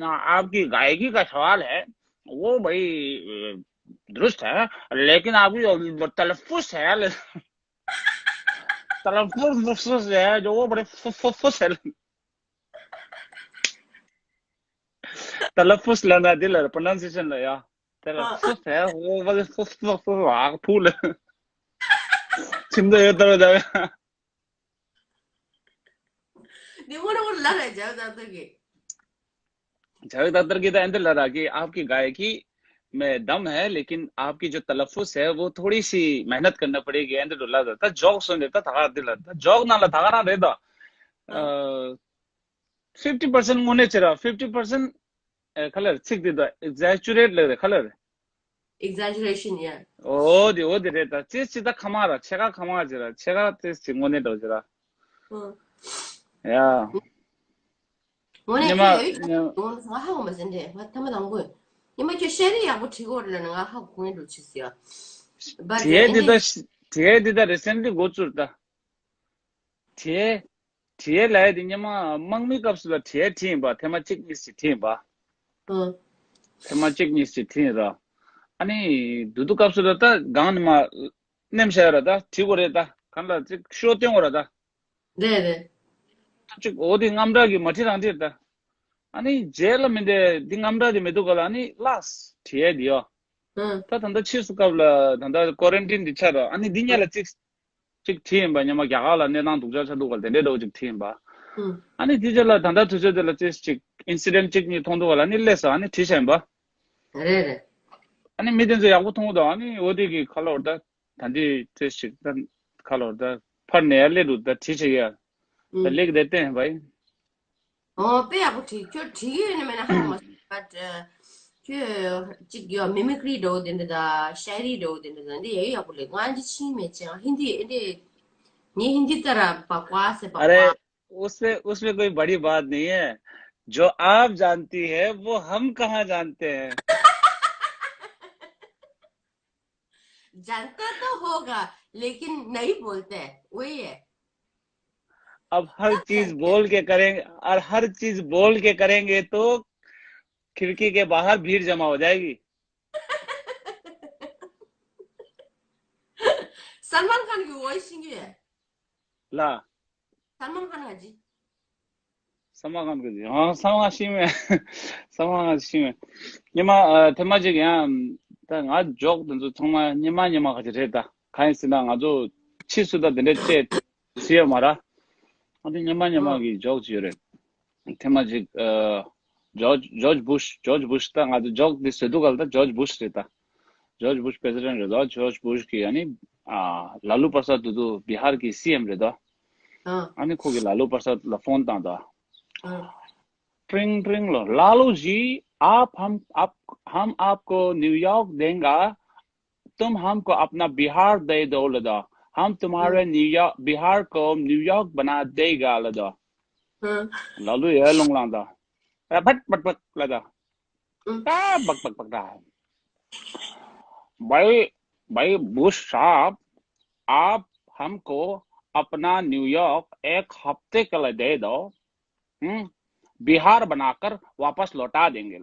आपकी गायकी का सवाल है, वो भाई दुरुस्त है, लेकिन आपकी जो तलफ़ुज़ है, तलफ़ुज़ है जो वो बड़े फु- फु- फुस है। तलफ़ुज़ ལབ་ན་འདི་ལ་པྲོ་ནའུན་སི་ཨེ་ཤན་ལ་ཡ། तलफ़ुज़ है वो बड़े फु- फु- फु- आग फूल। ཁྱིམ་དུ་ཡོད་དར་ད། འདི་མོ་རང་ལ་ར་ཇ་བེད་ཨག་ཏར་གི། ཇ་བེད་ཨག་ཏར་གི་ད་ཨེ་འདྲ་ལབ་ར་གི आपकी गायकी में दम है, लेकिन आपकी जो तलफ़ुज़ है वो थोड़ी सी मेहनत करना पड़ेगी ཨེ་འདྲ་ལབ་ར། ད་ཇོག་སོང་ནས་ད་ད་ག་འདི་ལ་ད་ཇོག་ནང་ལ་ད་ག་རང་རེད་ད། ཨ། fifty percent དངོས་གནས་བྱེད་ར། fifty percent ཨེ་ག་ལ་རེད། ཚིག་འདི་ད་ཨེག་ཛེ་ཇུ་རེཊ་ལབ་རེད། ག་ལ་རེད། Exaggeration, yeah. འོ་དེ་འོ་དེ་རེད་ད། ཅེས་ཅི་ད་ཁ་མ་ར་ཆེ་ཁ་ཁ་མ་བྱེད་ར། ཆེ་ཁ་ཅེས་ཅི་དངོས་གནས་འགྲོ་བྱེད་ར། ཧ། ཡ། དངོས་གནས་ཉི་མ་ཁྱོད་ཡོད་ཉི་ང་ཧ་གོ་མ་ཟིན་ཏེ་ང་ཐ་མ་དང་པོ་ཉི་མ་ཁྱོད་ཤེས་རིག་ཡག་པོ་བྲིས་གོ་རེད་ལ་ང་ཧ་གོ་ངེས་འགྲོ་ཆེ་ཟེར། But བྲིས་འདི་འདི་ད་བྲིས་འདི་ད་རི་སེན་ལི་འགོ་བཙུགས་ད། བྲིས་བྲིས་ལབ་ཡ་དེ་སྔོན་མ་དམག་མིའི་སྐབས་སུ་ལ་བྲིས་བྲིས་ཡིན་པ། ཐེངས་མ་གཅིག་གཉིས་ཤིག་བྲིས་ཡིན་པ། ཨ། ཐེངས་མ་གཅིག་གཉིས་ཤིག་བྲིས་ཡིན་ར། ཨ་ནི་དུ་དུ་སྐབས་སུ་ལ་ད་གང་ནས་མ་ནེམ་བཤད་ར་ད་བྲིས་དགོས་རེད་ད། གང་ལ་ཅིག་ཤོ་སྟོན་དགོས་ར་ད། རེད་རེད། ཅིག་འོ་དེ་རྔམ་དྲག་གི་མ་བྲིས་རང་བྲིས་ད། ཨ་ནི་རྗེས་ལ་མི་འདི་འདི་རྔམ་དྲག་དེ་མི་འདུག་ག་ལ། ཨ་ནི་ལགས་བྲིས་ཡ་དེ་ཡོ། ཨ། ད་ད་ལྟ་ཕྱིས་སུ་སྐབས་ལ་ད་ལྟ་ཀོ་རན་ཊིན་འདི་ཆགས་ར། ཨ་ནི་འདི་སྔོན་ལ་ཅིག་ཅིག་བྲིས་ཡིན་པ། སྔོན་མ་རྒྱ་གར་ལ་གནས་སྟངས་སྡུག་ཅག་ཆགས་འདུག་ག་ལ་དེ་འདྲའི་འདྲ་བོ་ཅིག་བྲིས་ཡིན་པ། ཨ། ཨ་ནི་དེ་རྗེས་ལ་ད་ལྟ་དུས་ཚོད་དེ་ལ་ཅིག་ཅིག་ཨིན་སི་ཌེན་ཊི་ཅིག་གཉིས་མཐོང་འདུག་ག་ལ། ཨ་ནི་སླེབས་སོང་། ཨ་ནི་བྲིས་བཞག་ཡིན་པ། རེད་རེད། ཨ་ནི་མི་དེ་ཚོ་ཡག་པོ་མཐོང་འདུག་ཨ་ནི་འོ་དེ་གི་ཁ་ལོ་ད་ད་འདི་ཅིག་ཅིག་ད་ཁ་ལོ་ད་ཕར་ནས་ཡར་སླེབས་འདུག་ད་བྲིས་བྱེད་ཡ། ད་ལེགས་བསྡད་བསྟན་བའི། ཨོ་དཔེ་ཡག་པོ་བྲིས། ཁྱོད་བྲིས་ཡོད་ན་མེད་ན་ཧ་གོ་མ་སོང་། But ཁྱོད་ཅིག་ཡོད། མི་མི་ཀི་རི་འདྲ་བོ་དེ་འདྲ་དང་ཤ་ཡི་རི་འདྲ་བོ་དེ་འདྲ་དང་འདི་ཡག་ཡག་པོ་ལས། ང་འདི་ཕྱིན་མེད་ཅེ། ང་ཧིན་དི་འདི་ངས་ཧིན་དི་ལྟར་བ་ཀ་ཟེར་བ་अरे ཀ། उसमें उसमें कोई बड़ी बात नहीं है। जो आप जानती है वो हम कहाँ जानते हैं। जानता तो होगा लेकिन नहीं बोलते हैं, वही है। अब हर चीज बोल के करेंगे, और हर चीज बोल के करेंगे तो खिड़की के बाहर भीड़ जमा हो जाएगी। सलमान खान की वॉइस सुनिए। ला। सलमान खान का जी। सलमान खान का जी। हाँ, सलमान खान ཤེས་མེད། སལ་མཱན་ཁཱན་ཤེས་མེད། སྔོན་མ་ཨ་ཐེངས་མ་གཅིག་ཡང་ད་ང་ཇོག་དེ་ཚོ་ཚང་མ་སྔོན་མ་སྔོན་མ་ག་ཅིག་རེད་ད། གང་ཡིན་ཟེར་ན་ང་ཚོ་ཕྱིས་སུ་ད་དེ་འདྲ་བྱས་ཟེར་ཡོད་མ་རེད། ཨ་དེ་སྔོན་མ་སྔོན་མ་གི་ཇོག་ཅིག་ཡོད་རེད། ཐེངས་མ་གཅིག་ཨ་ཇོརྗ་ཇོརྗ་བུ་ཤ་ཇོརྗ་བུ་ཤ་ད་ང་ཚོ་ཇོག་དེ་བཟོས་འདུག་ག་ལ། ད་ཇོརྗ་བུ་ཤ་རེད་ད། ཇོརྗ་བུ་ཤ་པྲེ་སི་ཌེན་ཊི་རེད་ད། ཇོརྗ་བུ་ཤ་གི་ཨ་ནི་ཨ་ལ་ལུ་པར་སཱད་དེ་ཚོ་བི་ཧར་གི་སི་ཨེམ་རེད་ད། ཨ། ཨ་ནི་ཁོ་གི་ལ་ལུ་པར་སཱད་ལ་ཕོན་བཏང་ད། ཨ། प्रिंग प्रिंग ལོ། लालू जी, आप हम आप हम आपको न्यूयॉर्क देंगा, तुम हमको अपना बिहार दे दो ལབ་ད། हम तुम्हारे न्यूयॉर्क बिहार को न्यूयॉर्क बना देगा ལབ་ད། ཨ། ལ་ལུ་ཡར་རླུང་ལངས་ད། ཨ་ཕག་ཕག་ཕག་ལབ་ད། ཨ། ད་ཕག་ཕག་ཕག་ད། भाई भाई बुश साहब, आप हमको अपना न्यूयॉर्क एक हफ्ते के लिए दे दो। हम्म, बिहार बनाकर वापस लौटा देंगे।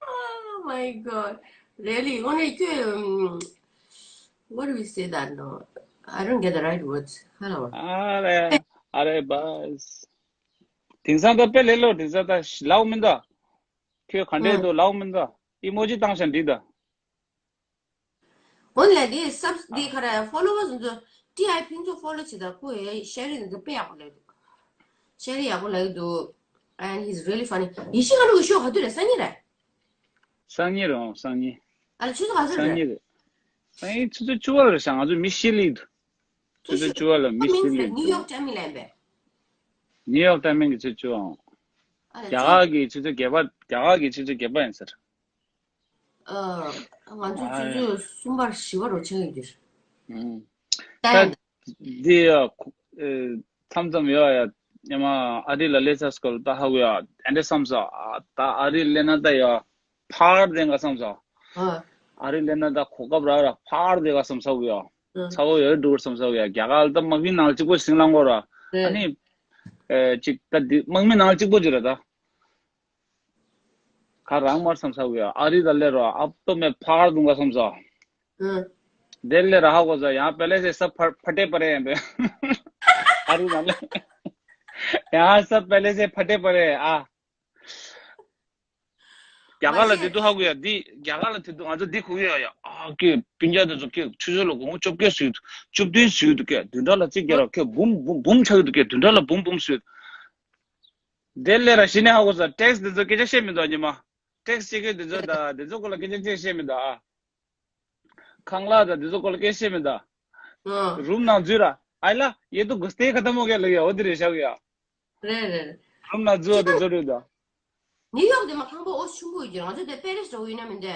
Oh my God. Really? What do we say that? No, I don't get the right words. Hello. अरे अरे बस དེང་སང་ད་དཔེ་ལས་སླ་པོ། དེང་སང་ད་ལའོ་མིན་ད། ཁྱོད་ག་འདྲས་འདུག་ལའོ་མིན་ད། ཨི་མོ་ཇི་བཏང་ཤག་འགྲིག་ད། འོན་ལས་འདི་སབ་འདི་ག་རེ་ཕོ་ལོ་ཝར་ཚོ་ཏི་ཨའི་ཕིང་ཚོ་ཕོ་ལོ་བྱེད་ད། ཁོ་ཡ་ཤེ་རི་འདི་དཔེ་ཡག་པོ་ལས་འདུག་ཤེ་རི་ཡག་པོ་ལས་འདུག And he's really funny. ཡེ་ཤེས་ཁ་ལུ་གི་ཤོ་ག་དུས་རེད། སང་ཉིན་རེད། སང་ཉིན་རེད། སང་ཉིན། ཨ་ལ་ཆུ་ཚོད་ག་ཚོད་སང་རེད། ཉིན་རེད། སང་ཉིན་ཆུ་ཚོད་བཅུ་པ་ལ་རེད་ཤག་ང་ཚོ་མི་ཤི་ལི་འདུག་ཆུ་ཚོད་བཅུ་པ་ལ་མི་ཤི་ལི་ནིའུ་ཡོག་ཊའི་མིང་ལ་ཡིན་པས། ནིའུ་ཡོག་ཊའི་མིང་གི་ཆུ་ཚོད་བཅུ་པའམ། རྒྱ་གར་གྱི་ཆུ་ཚོད་བརྒྱད་པ། རྒྱ་གར་གྱི་ཆུ་ཚོད་བརྒྱད་པ་ཡིན་ཟེར། ང་ཚོ་ཆུ་ཚོད་གསུམ་པར་བཞི་པ་རུ་ཆགས་ཀྱི་འདུག་འདི་ཡ། མཚམས་མཚམས་ཡོད་ཡ། ཉི་མ་ཨ་རི་ལ་སླེབས་ཚར་སྐོར་ད་ཧ་གོ་ཡ། ཨ་འདྲ་བསམ་ས། ད་ཨ་རི་སླེབས་ན་ད་ཡ། ཕར་བསྡད་འགའ་བསམ་ས། ཨ་རི་སླེབས་ན་ད་གོ་སྐབས་རག་ར་ཕར་བསྡད་འགའ་བསམ་ས་གོ་ཡ། ཚ་བོ་ཡོད་འགྲོ་བསམ་ས་གོ་ཡ། རྒྱ་གར་ལ་ད་དམག་མི་ནང་གཅིག་པོ་ཞིག་ལངས་གོ་ར། ཨ་ནི། ཅིག་ད་འདི་དམག་མི་ནང་གཅིག་པོ་ཅིག་ར་ད། ཁ་རང་མར་བསམ་ས་གོ་ཡ། ཨ་རི་ད་སླེབས་ར་ཨབ་ཏོ་མེ་ཕར་བསྡད་འགའ་བསམ་ས། दिल ले रहा होगा यहाँ पहले से सब फट, फटे पड़े हैं बे। अरे माले। यहाँ सब पहले से फटे पड़े हैं आ। རྒྱ་གར་ལ་དེ་དུས་ཧ་གོ་ཡ། འདི་རྒྱ་གར་ལ་དེ་དུས་ང་ཚོ་འདི་གོ་གི་ཡ་ཡ། ཨ་ཀེ་སྤུན་ཀྱག་དེ་ཚོ་ཀེ་ཆུ་ཚོད་ལ་སྒོར་མོ་བཅོ་བརྒྱད་ཟིག་བཅུ་བདུན་ཟིག་འདུག་ཀེ་བདུན་ཕྲག་ལ་གཅིག་རྒྱག་ར་ཀེ་འབུམ་འབུམ་འབུམ་ཆགས་ཀྱི་འདུག་ཀེ་བདུན་ཕྲག་ལ་འབུམ་འབུམ་ཟིག་དེ་ལས་ར་གཞི་ནས་ཧ་གོ་ས། ཊེག་སི་དེ་ཚོ་སྐད་ཆ་བཤད་མི་འདུག་ཉི་མ། ཊེག་སི་བྱེད་མཁན་དེ་ཚོ་དང་དེ་ཚོ་སྐོར་ལ་སྐད་ཆ་ཅིག་བཤད་མི་འདུག་ཨ། ཁང་གླ་དང་དེ་ཚོ་སྐོར་ལ་སྐད་ཆ་བཤད་མི་འདུག་ཨ། རུམ་ནང་འཛུལ་ར། ཨའི་ལ་ཡེ་ཏོ་གུ་སྟེ་ཁ་ཏ་མོ་གེ་ལ་ཡ་འོ་དེ་རེད་ཤག་ཡ། རེད་རེད། རུམ་ནང་འཛུལ་བ་དེ་ཚོ་རེད་ད། ནིའུ་ཡོག་དེ་མ་ཁང་པ་ཨོ་ཆུང་གུ་ཡོད་ཀྱི་རེད། ང་ཚོ་དེ་པེ་རི་སི་འགྲོ་གི་ཡིན་ན་མིན་དེ།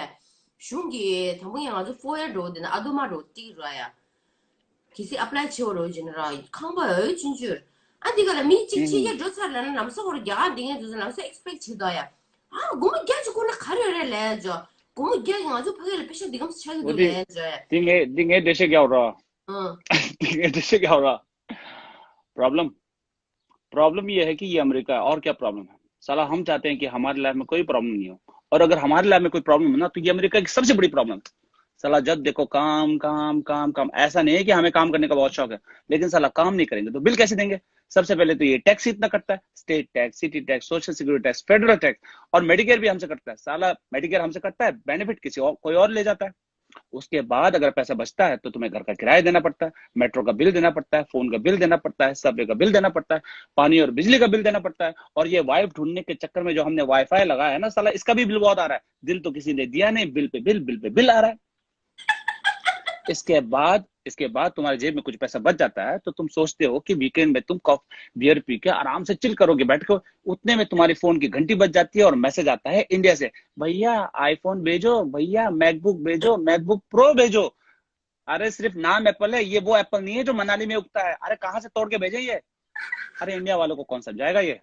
གཞུང་གི་དང་པོ་ཡང་ང་ཚོ་ཧྥོ་ཡར་འགྲོ་དེ་ན་ཨ་དོ་མ་འགྲོ་ཏིག་ར་ཡ། གལ་སྲིད་ཨེ་པ་ལའི་བྱེད་པ་རོ་བྱེད་ན་ར་ཁང་པ་འོ་ཆུང་ཆུང་། ཨ་འདི་ག་ལ་མི་གཅིག་ཕྱི་རྒྱལ་འགྲོ་ཚར་ལ་ན་ལམ་སང་ཁོ་ར་རྒྱ་གར་འདི་ངས་འདུག་ལམ་སང་ཨེག་སི་པེག་བྱེད་དོ་ཡ། ཨ་སྒོར་མོ་བརྒྱ་ཅིག་བསྐུར་ན་ག་རེ་ཡོད་རེད་ལས་ཇོ། སྒོར་མོ་བརྒྱ་ང་ཚོ་ཕ་གི་ལ་པེ་ཤ་འདི་གམ་ཆག་གི་འདུག་ལས་ཇོ་ཡ། འདི་ངས་འདི་ངས་འགྲེལ་བཤད་རྒྱག་རོ། ཨ་འདི་ངས་འགྲེལ་བཤད་རྒྱག་རོ། problem problem ये है कि ये अमेरिका है, और क्या प्रॉब्लम है? साला हम चाहते हैं कि हमारे लाइफ में कोई प्रॉब्लम नहीं हो, और अगर हमारे लाइफ में कोई प्रॉब्लम हो ना, तो ये अमेरिका की सबसे बड़ी प्रॉब्लम है। साला जब देखो काम काम काम काम। ऐसा नहीं है कि हमें काम करने का बहुत शौक है, लेकिन साला काम नहीं करेंगे तो बिल कैसे देंगे? सबसे पहले तो ये टैक्स इतना कटता है, state tax, city tax, social security tax, federal tax, और मेडिकेयर भी हमसे कटता है। साला मेडिकेयर हमसे कटता है, बेनिफिट किसी और, कोई और ले जाता है। उसके बाद अगर पैसा बचता है तो तुम्हें घर का किराया देना पड़ता है, मेट्रो का बिल देना पड़ता है, फोन का बिल देना पड़ता है, सबवे का बिल देना पड़ता है, पानी और बिजली का बिल देना पड़ता है। और ये वाइफ ढूंढने के चक्कर में जो हमने वाईफाई लगाया है ना साला, इसका भी बिल बहुत आ रहा है। दिल तो किसी ने दिया नहीं, बिल पे बिल, बिल पे बिल आ रहा है। इसके बाद इसके बाद तुम्हारे जेब में कुछ पैसा बच जाता है तो तुम सोचते हो कि वीकेंड में तुम कॉफ बियर पी के आराम से चिल करोगे, बैठ के। उतने में तुम्हारी फोन की घंटी बज जाती है और मैसेज आता है इंडिया से, भैया आईफोन भेजो, भैया मैकबुक भेजो, मैकबुक प्रो भेजो। अरे सिर्फ नाम एप्पल है, ये वो एप्पल नहीं है जो मनाली में उगता है। अरे कहाँ से तोड़ के भेजे ये? अरे इंडिया वालों को कौन समझाएगा ये?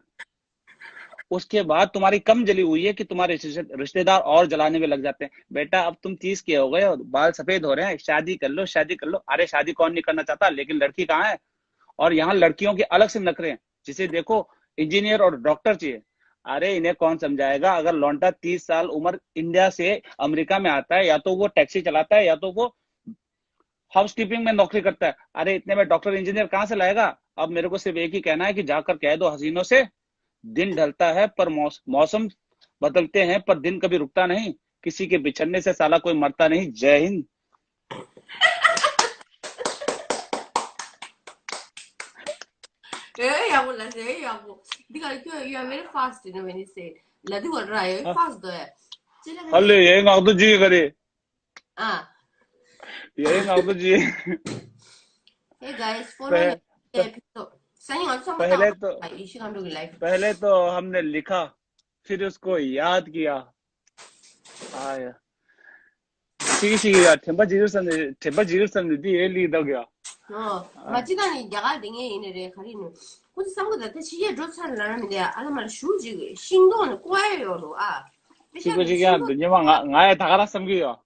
उसके बाद तुम्हारी कम जली हुई है कि तुम्हारे रिश्ते- रिश्तेदार और जलाने में लग जाते हैं। बेटा अब तुम तीस के हो गए हो, बाल सफेद हो रहे हैं, शादी कर लो, शादी कर लो। अरे शादी कौन नहीं करना चाहता, लेकिन लड़की कहाँ है? और यहाँ लड़कियों के अलग से नखरे हैं। जिसे देखो, इंजीनियर और डॉक्टर चाहिए। अरे इन्हें कौन समझाएगा? अगर लौंडा तीस साल उम्र इंडिया से अमेरिका में आता है, या तो वो टैक्सी चलाता है या तो वो हाउसकीपिंग में नौकरी करता है। अरे इतने में डॉक्टर इंजीनियर कहाँ से लाएगा? अब मेरे को सिर्फ एक ही कहना है कि जाकर कह दो हसीनों से, दिन ढलता है पर मौस-, मौसम बदलते हैं पर दिन कभी रुकता नहीं। किसी के बिछड़ने से साला कोई मरता नहीं। जय हिंद। ཨེ་ཡག་པོ་ལ་ཟེར་ཡག་པོ། འདི་ག་ཁྱོད་you are very fast, you know, when you say. ལ་འདི་བར་ར་ཡོད་fast དོ་ཡ། ཅི་ལ་ཧ་ལེ་ཡའི་ངག་ཏུ་ཅི་ག་རེ། ཨ། ཡའི་ངག་ཏུ་ཅི། Hey guys, follow पह- me. पह- पहले तो पहले तो हमने लिखा, फिर उसको याद किया। हाँ यार। ཤི་གི་ཤི་གི་ཡ། དྲན་པ་བརྗེད་རིགས་བསམ་ནས། དྲན་པ་བརྗེད་རིགས་བསམ་ནས་འདི་ཡའི་ལི་བཏགས་ཡ། ཨོ། ང་ཅི་ད་ནི་རྒྱ་གར་དེ་ངས་ཡིན་ནི་རེད། ག་རེ་ནི། ཁོ་ཚོ་བསམ་གི་ད་ལྟ་ཕྱི་རྒྱལ་འགྲོ་ཚར་ལ་ན་མི་འདི་ཨ་ལ་མ་ལ་ཞུ་ཅིག་ཤིང་སྡོང་ནི་ཀོ་ཡ་ཡོད་རུ་ཨ། ཤི་གི་ཤི་གི་ཡ། འདི་ཉི་མ་ང་ང་ཡ་ད་ག་ར་བསམ་གི་ཡོད།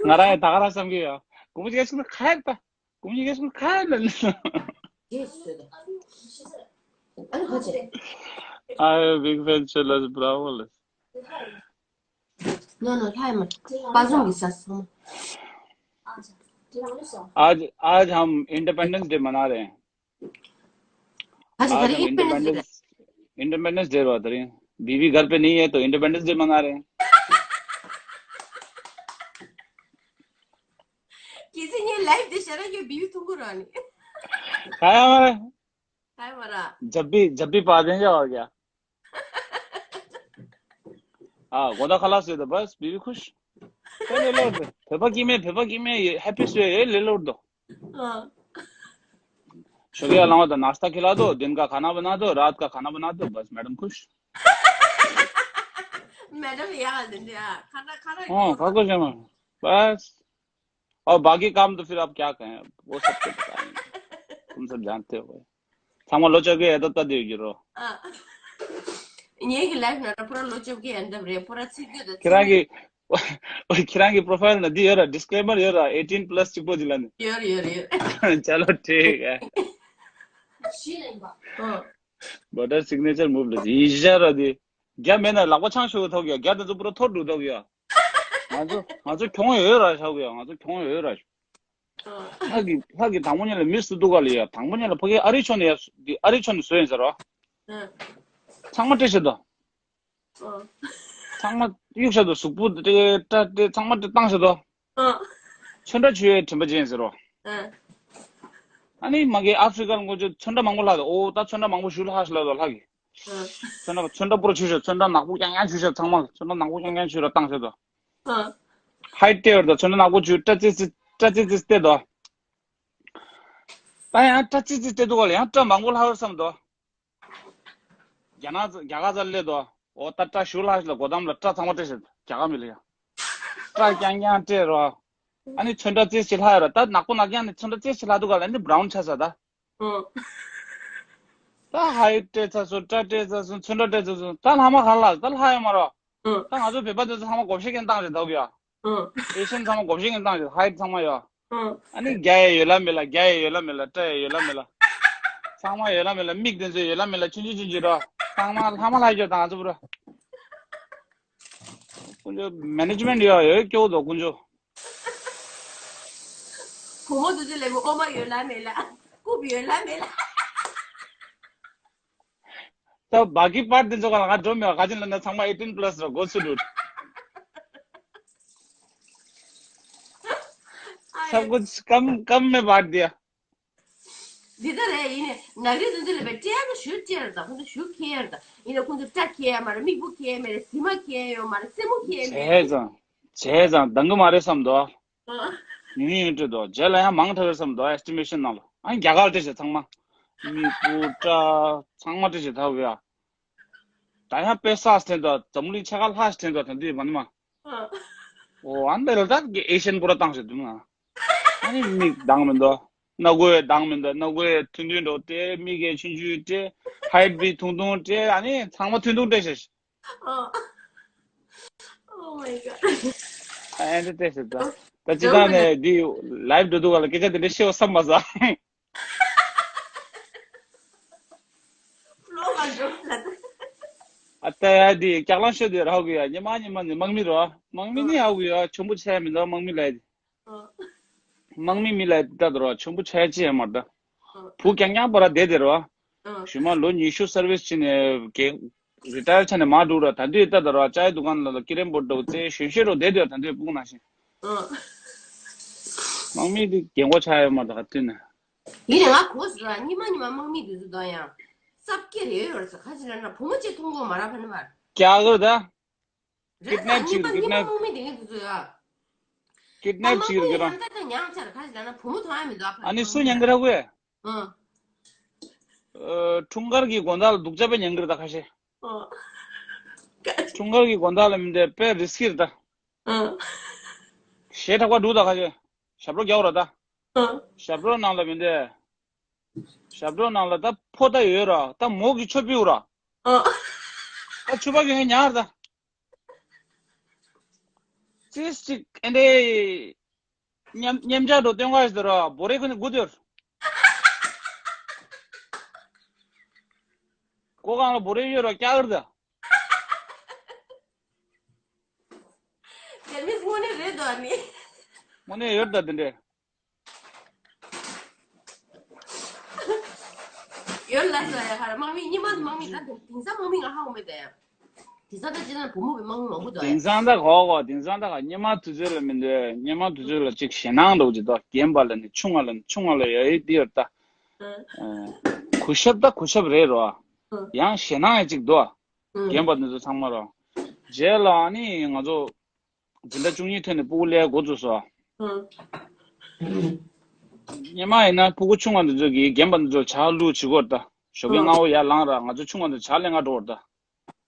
ང་ར་ཡ་ད་ག་ར་བསམ་གི་ཡོད། གོ་མོ་རྒྱ་ཤི་ན་ཁ་ཡ་ད། གོ་མོ་རྒྱ་ཤི་ན་ཁ་ཡ་ད། རྗེས་སུ་ད། ཨ་ལ་ཁ་ཆེ། I am a big fan, Chelas, bravo. No, no, ལྷ་ཡི་མ། པ་ཟུང་གི་ས་སོང་། आज आज हम इंडिपेंडेंस डे मना रहे हैं। आज हम इंडिपेंडेंस इंडिपेंडेंस डे बता रहे हैं। बीवी घर पे नहीं है तो इंडिपेंडेंस डे मना रहे हैं। किसी ने लाइव दे शरा ये बीवी तुमको रानी। खाया हमारा। खाया हमारा। जब भी जब भी पा देंगे और क्या। ཨ་གོ་ད་ཁ་ལག་ཟོས་དོ་བས་བི་བི་ཁུ་ཤ། དེ་ལས་ལོར་དོ། བོད་པ་སྐྱིད་མེད་བོད་པ་སྐྱིད་མེད་ཧེ་པི་སུ་ཡེ་ལས་ལོར་དོ། ཨ། ཞོགས་ཀས་ལངས་པ་དང་ནཱ་ཤ་ཏ་ཁི་ལ་དོ། དིན་ཀ་ཁ་ན་བ་ན་དོ། རཱད་ཀ་ཁ་ན་བ་ན་དོ། བས་མེ་ཌམ་ཁུ་ཤ། མེ་ཌམ་ཡ་ལ་དེ་འདྲ་ཁ་ན་ཁ་ན་ཨོ་ཁ་ཁོ་ཤ་མ། བས། और बाकी काम तो फिर आप क्या कहें, वो सब तो पता नहीं। तुम सब जानते हो। ཚང་མ་ལོ་བཅོ་བརྒྱད་ཡར་འདབ་ལྟ་བསྡད་ཡོད་ཀྱི་རོ། ཨ། ངེད་ཀྱི་ལའིབ་ནང་ལ་ཕུ་ར་ལོ་བཅོ་བརྒྱད་ཡར་འདབ་རེད། ཕུ་ར་ཚིག་བརྗོད་དང་ཁྱེད་རང་གི་ཁྱེད་རང་གི་པོ་རོ་ཕའིལ་ནང་འདི་ཡོད་ར། ཌིས་ཀི་ལེ་མར་ཡོད་ར། ཨེ་ཊིན་པ་ལ་སི་གཅིག་པོ་ཅིག་ལ་ནི། ཡོད་རེད་ཡོད་རེད་ཡོད་རེད། चलो ठीक है। ཨོ། བྷོ་ཊར་སིག་ནེ་ཅར་མུབ་ལ་ཡིན་ཤ་ར་དེ། རྒྱ་མེད་ན་ལག་པ་འཆང་ཤོག་ཐོག་ཡ། རྒྱ་དེ་ཚོ་པུ་ར་ཐོར་འགྲོ་ཐོག་ཡ། ང་ཚོ་ང་ཚོ་གྱོང་ཡོད་ར་ཤག་ཡ། ང་ཚོ་གྱོང་ཡོད་ར་ཤག། ལྷ་གི་ལྷ་གི་དང་པོ་ཉིད་ལ་མི་སུ་འདུག་ག་ལ་ཡ། དང་པོ་ཉིད་ལ་ཕ་གི་ཨ་རི་ཕྱོགས་ནས་ཡ་སུ་འདི་ཨ་རི་ཕྱོགས་ནས་བཟོས་ཡིན་ཟེར་རོ། ཚང་མ་སྤྲད་བྱེད་དོ། ཚང་མ་གཡུག་བྱེད་དོ། གཟུགས་པོ་སྤྲད་སྤྲད་སྤྲད་ཚང་མ་སྤྲད་བཏང་བྱེད་དོ། ཚོན་ཁྲ་བྱུག་ཡའི་དྲན་པ་ཅན་ཟེར་རོ། ཨ་ནི་མ་གི་ཨ་ཧྥི་རི་ཀར་ངོ་ཅོ་ཚོན་ཁྲ་མང་པོ་ལྷག་དོ། ཨོ་ད་ཚོན་ཁྲ་མང་པོ་བྱུག་ལྷག་ཤི་ལ་དོ་ལྷ་གི། ཚོན་ཁྲ་ཚོན་ཁྲ་པུ་ར་བྱུག་ཤོག། ཚོན་ཁྲ་ནག་པོ་རྐྱང་རྐྱང་བྱུག་ཤོག། ཚང་མ་ཚོན་ཁྲ་ནག་པོ་རྐྱང་རྐྱང་བྱུག་ར་བཏང་ཤོག་དོ། ཧའིཊ་སྤྲད་ཡོད་དོ། ཚོན་ཁྲ་ནག་པོ་བྱུག་སྐྲ་ཙི་ཙི་སྐྲ་ཙི་ཙི་སྤྲད་དོ། ད་ཡང་སྐྲ་ཙི་ཙི་སྤྲད་འདུག་ག་ལ་ཡང་སྐྲ་མང་པོ་ལྷག་ཡོད་བསམ་དོ། རྒྱ་ནག་རྒྱ་གར་ཚ་སླེབས་དོ། འོ་ད་སྐྲ་བྱུག་ལྷག་ཤི་ལ་སྒོ་འགྲམ་ལ་སྐྲ་ཚང་མ་སྤྲད་ཤོག། རྒྱ་གར་མི་ལ་ཡང་སྐྲ་རྐྱང་རྐྱང་སྤྲད་རོ། ཨ་ནི་ཚོན་ཁྲ་ཙི་ཙི་ལྷག་ཡོད་ར། ད་ནག་པོ་ནག་རྐྱང་ནི་ཚོན་ཁྲ་ཙི་ཙི་ལྷག་འདུག་ག་ལ་ནི་བྷ་རའུན་ཆགས་ས་ད། ཨོ། ད་ཧའིཊ་སྤྲད་ཚར་སོང་། སྐྲ་སྤྲད་ཚར་སོང་། ཚོན་ཁྲ་སྤྲད་ཚར་སོང་། ད་ལྷག་མ་ག་ལ་ད་ལྷག་ཡོད་མ་རོ། ཨོ། ད་ང་ཚོ་བོད་པ་དེ་ཚོ་ཚང་མ་བགོ་བཤའ་གིན་བཏང་རེད་འདུག་ཡ། ཨོ། ཨེ་ཤན་ཚང་མ་བགོ་བཤའ་གིན་བཏང་རེད། ཧའིཊ་ཚང་མ་ཡ། ཨོ། ཨ་ནི་རྒྱ་ཡི་ཡོད་ལ་མེད་ལ། རྒྱ་ཡི་ཡོད་ལ་མེད་ལ། སྐྲ་ཡི་ཡོད་ལ་མེད་ལ། ཚང་མ་ཡོད་ལ་མེད་ལ། མིག་དེ་ཚོ་ཡོད་ལ་མེད་ལ། ཆུང་ཆུང་ཆུང་ཆུང་རོ། ཚང་མ་ལྷག་མ་ལྷག་རྒྱུ་དང་ང་ཚོ་བུ་རོ། དཀོན་མཆོག་མེ་ནེ་ཇི་མེན་ཊི་ཡོད་ཡོད་སྐྱོ་བོ་དོ་དཀོན་མཆོག། བུ་མོ་དེ་ཚོ་ལས་མོ་ཨོ་མ་ཡོད་ལ་མེད་ལ། རྐུབ་ཡོད་ལ་མེད་ལ། ད་བ་གི་པར་དེ་ཚོ་ག་ལ་ང་འགྲོ་མེད་པ་ག་ཅིན་ལ་ན་ཚང་མ་ཨེ་ཊིན་པ་ལ་སི་ར་གོ་ཚུ་འགྲོ། ཨ་ཡ། སབ་ཀུ་ཆ་ཀམ་ཀམ་མེ་བར་དི་ཡ། འདི་ལྟར་རེད། ཡིན་ནའི་ནག་རིགས་དེ་ཚོ་ལ་བས་སྤྲད་ཡ་ན་ཞུ་སྤྲད་ར་ད། ཁོང་ཚོ་ཞུ་ཁྱེར་ཡ་ར་ད། ཡིན་ནའི་ཁོང་ཚོ་སྐྲ་ཁྱེར་ཡ་མ་ར། མིག་སྤུ་ཁྱེར་ཡ་མེད་ར། གཟི་མ་ཁྱེར་ཡ་ཡོད་མ་ར། རྩེད་མོ་ཁྱེར་ཡ་མེད་ར། བྱས་ཙང་བྱས་ཙང་འདང་གི་མ་རེད་བསམ་འདུག། ཨ། ཉུང་ཉུང་སྤྲད་འདུག། རྗེས་ལ་ཡང་མང་དྲགས་རེད་བསམ་འདུག། ཨེ་སི་ཊི་མེ་ཤན་ནང་ལ་ཨ་རྒྱ་གར་སྤྲད་བྱས་ཚང་མ། མིག་སྤུ་སྐྲ་ཚང་མ་སྤྲད་བྱས་ད་བུ་ཡ། ད་ཡང་དཔེ་བསགས་ཐེན་འདུག། འཛམ་གླིང་ཕྱེད་ཀ་ལྷག་ཐེན་འདུག་ད་དུས་བ་ནི་མ། ཨ། ཨོ་ཨ་འདི་ལ་ད་གི་ཨེ་ཤན་པུ་ར་བཏང་ཞེས་འདུག་ན། ཨ་ནི་མིག་འདང་མི་འདུག། སྣ་སྒོའི་འདང་མི་འདུག། སྣ་སྒོའི་ཐུང་ཐུང་འགྲོ་སྟེ། མིག་གི་ཆུང་ཆུང་སྟེ། ཧའིཊ་བི་ཐུང་ཐུང་སྟེ། ཨ་ནི་ཚང་མ་ཐུང་ཐུང་སྟེ་ཞེས། ཨ། Oh my god. ཨ་འདི་སྟེ་ཞེས་ད། ད་ཅི་ད་ནས་འདི་ལའིབ་འགྲོ་འདུག་ག་ལ་སྐད་ཆ་དེ་འདྲ་བཤད་བསམ་མ་ཟ། ཨ་ད་ཡ་དེ་སྐྱག་ལང་ཤོད་དེ་ར་ཧ་གོ་ཡ། ཉི་མ་ཉི་མ་ནི་དམག་མི་རོ། དམག་མི་ནི་ཧ་གོ་ཡ། ཆོམ་པོ་ཆེ་མི་འདུག་དམག་མི་ལ་ཡ་དེ། དམག་མི་མི་ལ་ཡ་དེ་ལྟ་དུ་རོ། ཆོམ་པོ་ཆེ་ཅི་ཡ་མ་ད། བུ་རྐྱང་རྐྱང་པ་ར་བསྡད་དེ་རོ། ཞུ་མ་ལོ་ཉི་ཤུ་སར་བིས་ཕྱིན་ནས་རི་ཊ་ཡར་ཆ་ནས་མ་འགྲོ་ར། ད་དུས་ལྟ་དུ་རོ། ཅའི་དུ་ཀན་ལ་ལ་ཀི་རེམ་བོ་ཏོ་ཙེ་ཞོན་ཤེ་རོ་བསྡད་དེ་ད་དུས་སྤུག་ན་ཤེ། དམག་མི་དེ་རྒན་གོག་ཆགས་ཡོད་མ་ད་ག་དུས་ནས། ཡིན་ནའི་ང་གོ་སོང་ར། ཉི་མ་ཉི་མ་དམག་མི་དེ་ཚོ་དང་ཡང་སྲབ་སྐྱེ་རེ་ཡོད་རེད་ཟེར། ཁ་ཅིག་ལ་ན་བུ་མོ་གཅིག་མཐོང་གོ་མ་ར་ཕ་ནི་མ་རེད། ཀྱ་གི་ད། རེད་ད། ཀིཌ་ནེབ་ཉི་མ་བྱེད་ཀྱི་ཉི་མ་རེད། དམག་མི་དེ་ངས་དེ་ཚོ་ཡ། ཀིཌ་ད་ནེབ་དམག་བྱེད་ཀྱི་མི་རེད་ཡང་ད་ད་ཉང་ཆར་ཁ་ཅིག་ལ་ན་བུ་མོ་མཐོང་ཡ་མི་འདུག་ཨ་ཕ། ཨ་ནི་སུ་ཉན་གི་ར་གོ་ཡ། ཨ། ཨ། འཁྲུངས་སྐར་གྱི་དགོང་དག་ལ་སྡུག་ཅག་པས་ཉན་གི་རེད་ད་ཁ་ཤས། ཨ། འཁྲུངས་སྐར་གྱི་དགོང་དག་ལ་མི་འདོད་པས་རི་སི་ཀི་རེད་ད། ཨ། ཞེ་དྲག་པ་འདུག་ད་ཁ་ཤས། ཞབས་བྲོ་རྒྱག་ར་ད། ཨ། ཞབས་བྲོ་ནང་ལ་མི་འདོད། ཞབས་བྲོ་ནང་ལ་ད་ཕོ་ད་ཡོད་ར། ད་མོ་གི་ཆོ་པིའུ་ར། ཨ། ད་ཆུ་བ་གི་ཧེ་ཉར་ད། ཙིས་ཅིག་ཨེ་འདྲེ། ཉམས་ཉམས་ཆག་འགྲོ་སྟོན་ཁ་ཞིག་ད་ར། བོ་རེ་ཁོ་ནི་དགུ་དོར། ཀོ་གང་ལ་བོ་རེ་ཡོད་ར་ཀྱ་གར་ད། དེ་མིས་དངོས་གནས་རེད་དོ་ཨ་ནི། དངོས་གནས་ཡོད་ད་དེ་འདྲས། ཡོད་ལ་ས་ཡ་ཧ་ར་དམག་མི་ཉི་མ་དམག་མི་ད་དེང་སང་དམག་མི་ང་ཧ་གོ་མེད་ད་ཡ། དེང་སང་ད་ཅི་ན་བུ་མོ་བའི་དམག་མི་མང་པོ་འདུག་ཨ། དེང་སང་ད་གོ་གོ་དེང་སང་ད་ག་ཉི་མ་དུས་ཚོད་ལ་མི་འདོད། ཉི་མ་དུས་ཚོད་ལ་ཅིག་ཞེད་སྣང་འདུག་ཅིག་ད་རྒན་པ་ལ་ནི་ཆུང་བ་ལ་ནི་ཆུང་བ་ལ་ཡ་ཡི་འདི་ཡོད་ད། ཨ། གུས་ཞབས་ད་གུས་ཞབས་རེད་རོ། ཨ། ཡང་ཞེད་སྣང་ཡ་ཅིག་འདུག་ཨ། ཨ། རྒན་པ་འདི་ཚོ་ཚང་མ་རོ། རྗེས་ལ་ཨ་ནི་ང་ཚོ་འཛིན་གྲྭ་བཅུ་གཉིས་ཐོན་ནས་སྤུ་གུ་སླེབས་འགོ་བཙུགས་སོང་། ཨང་། སྔོན་མ་ཡིན་ན་སྤུ་གུ་ཆུང་བ་འདི་ཚོ་གིས་རྒན་པ་འདི་ཚོ་ཇ་བླུགས་བྱེད་དགོས་རེད་ད། ཞོགས་ཀས་སྔ་པོ་ཡར་ལངས་ར་ང་ཚོ་ཆུང་བ་འདི་ཚོ་ཇ་ལེན་ག་འགྲོ་དགོས་རེད་ད།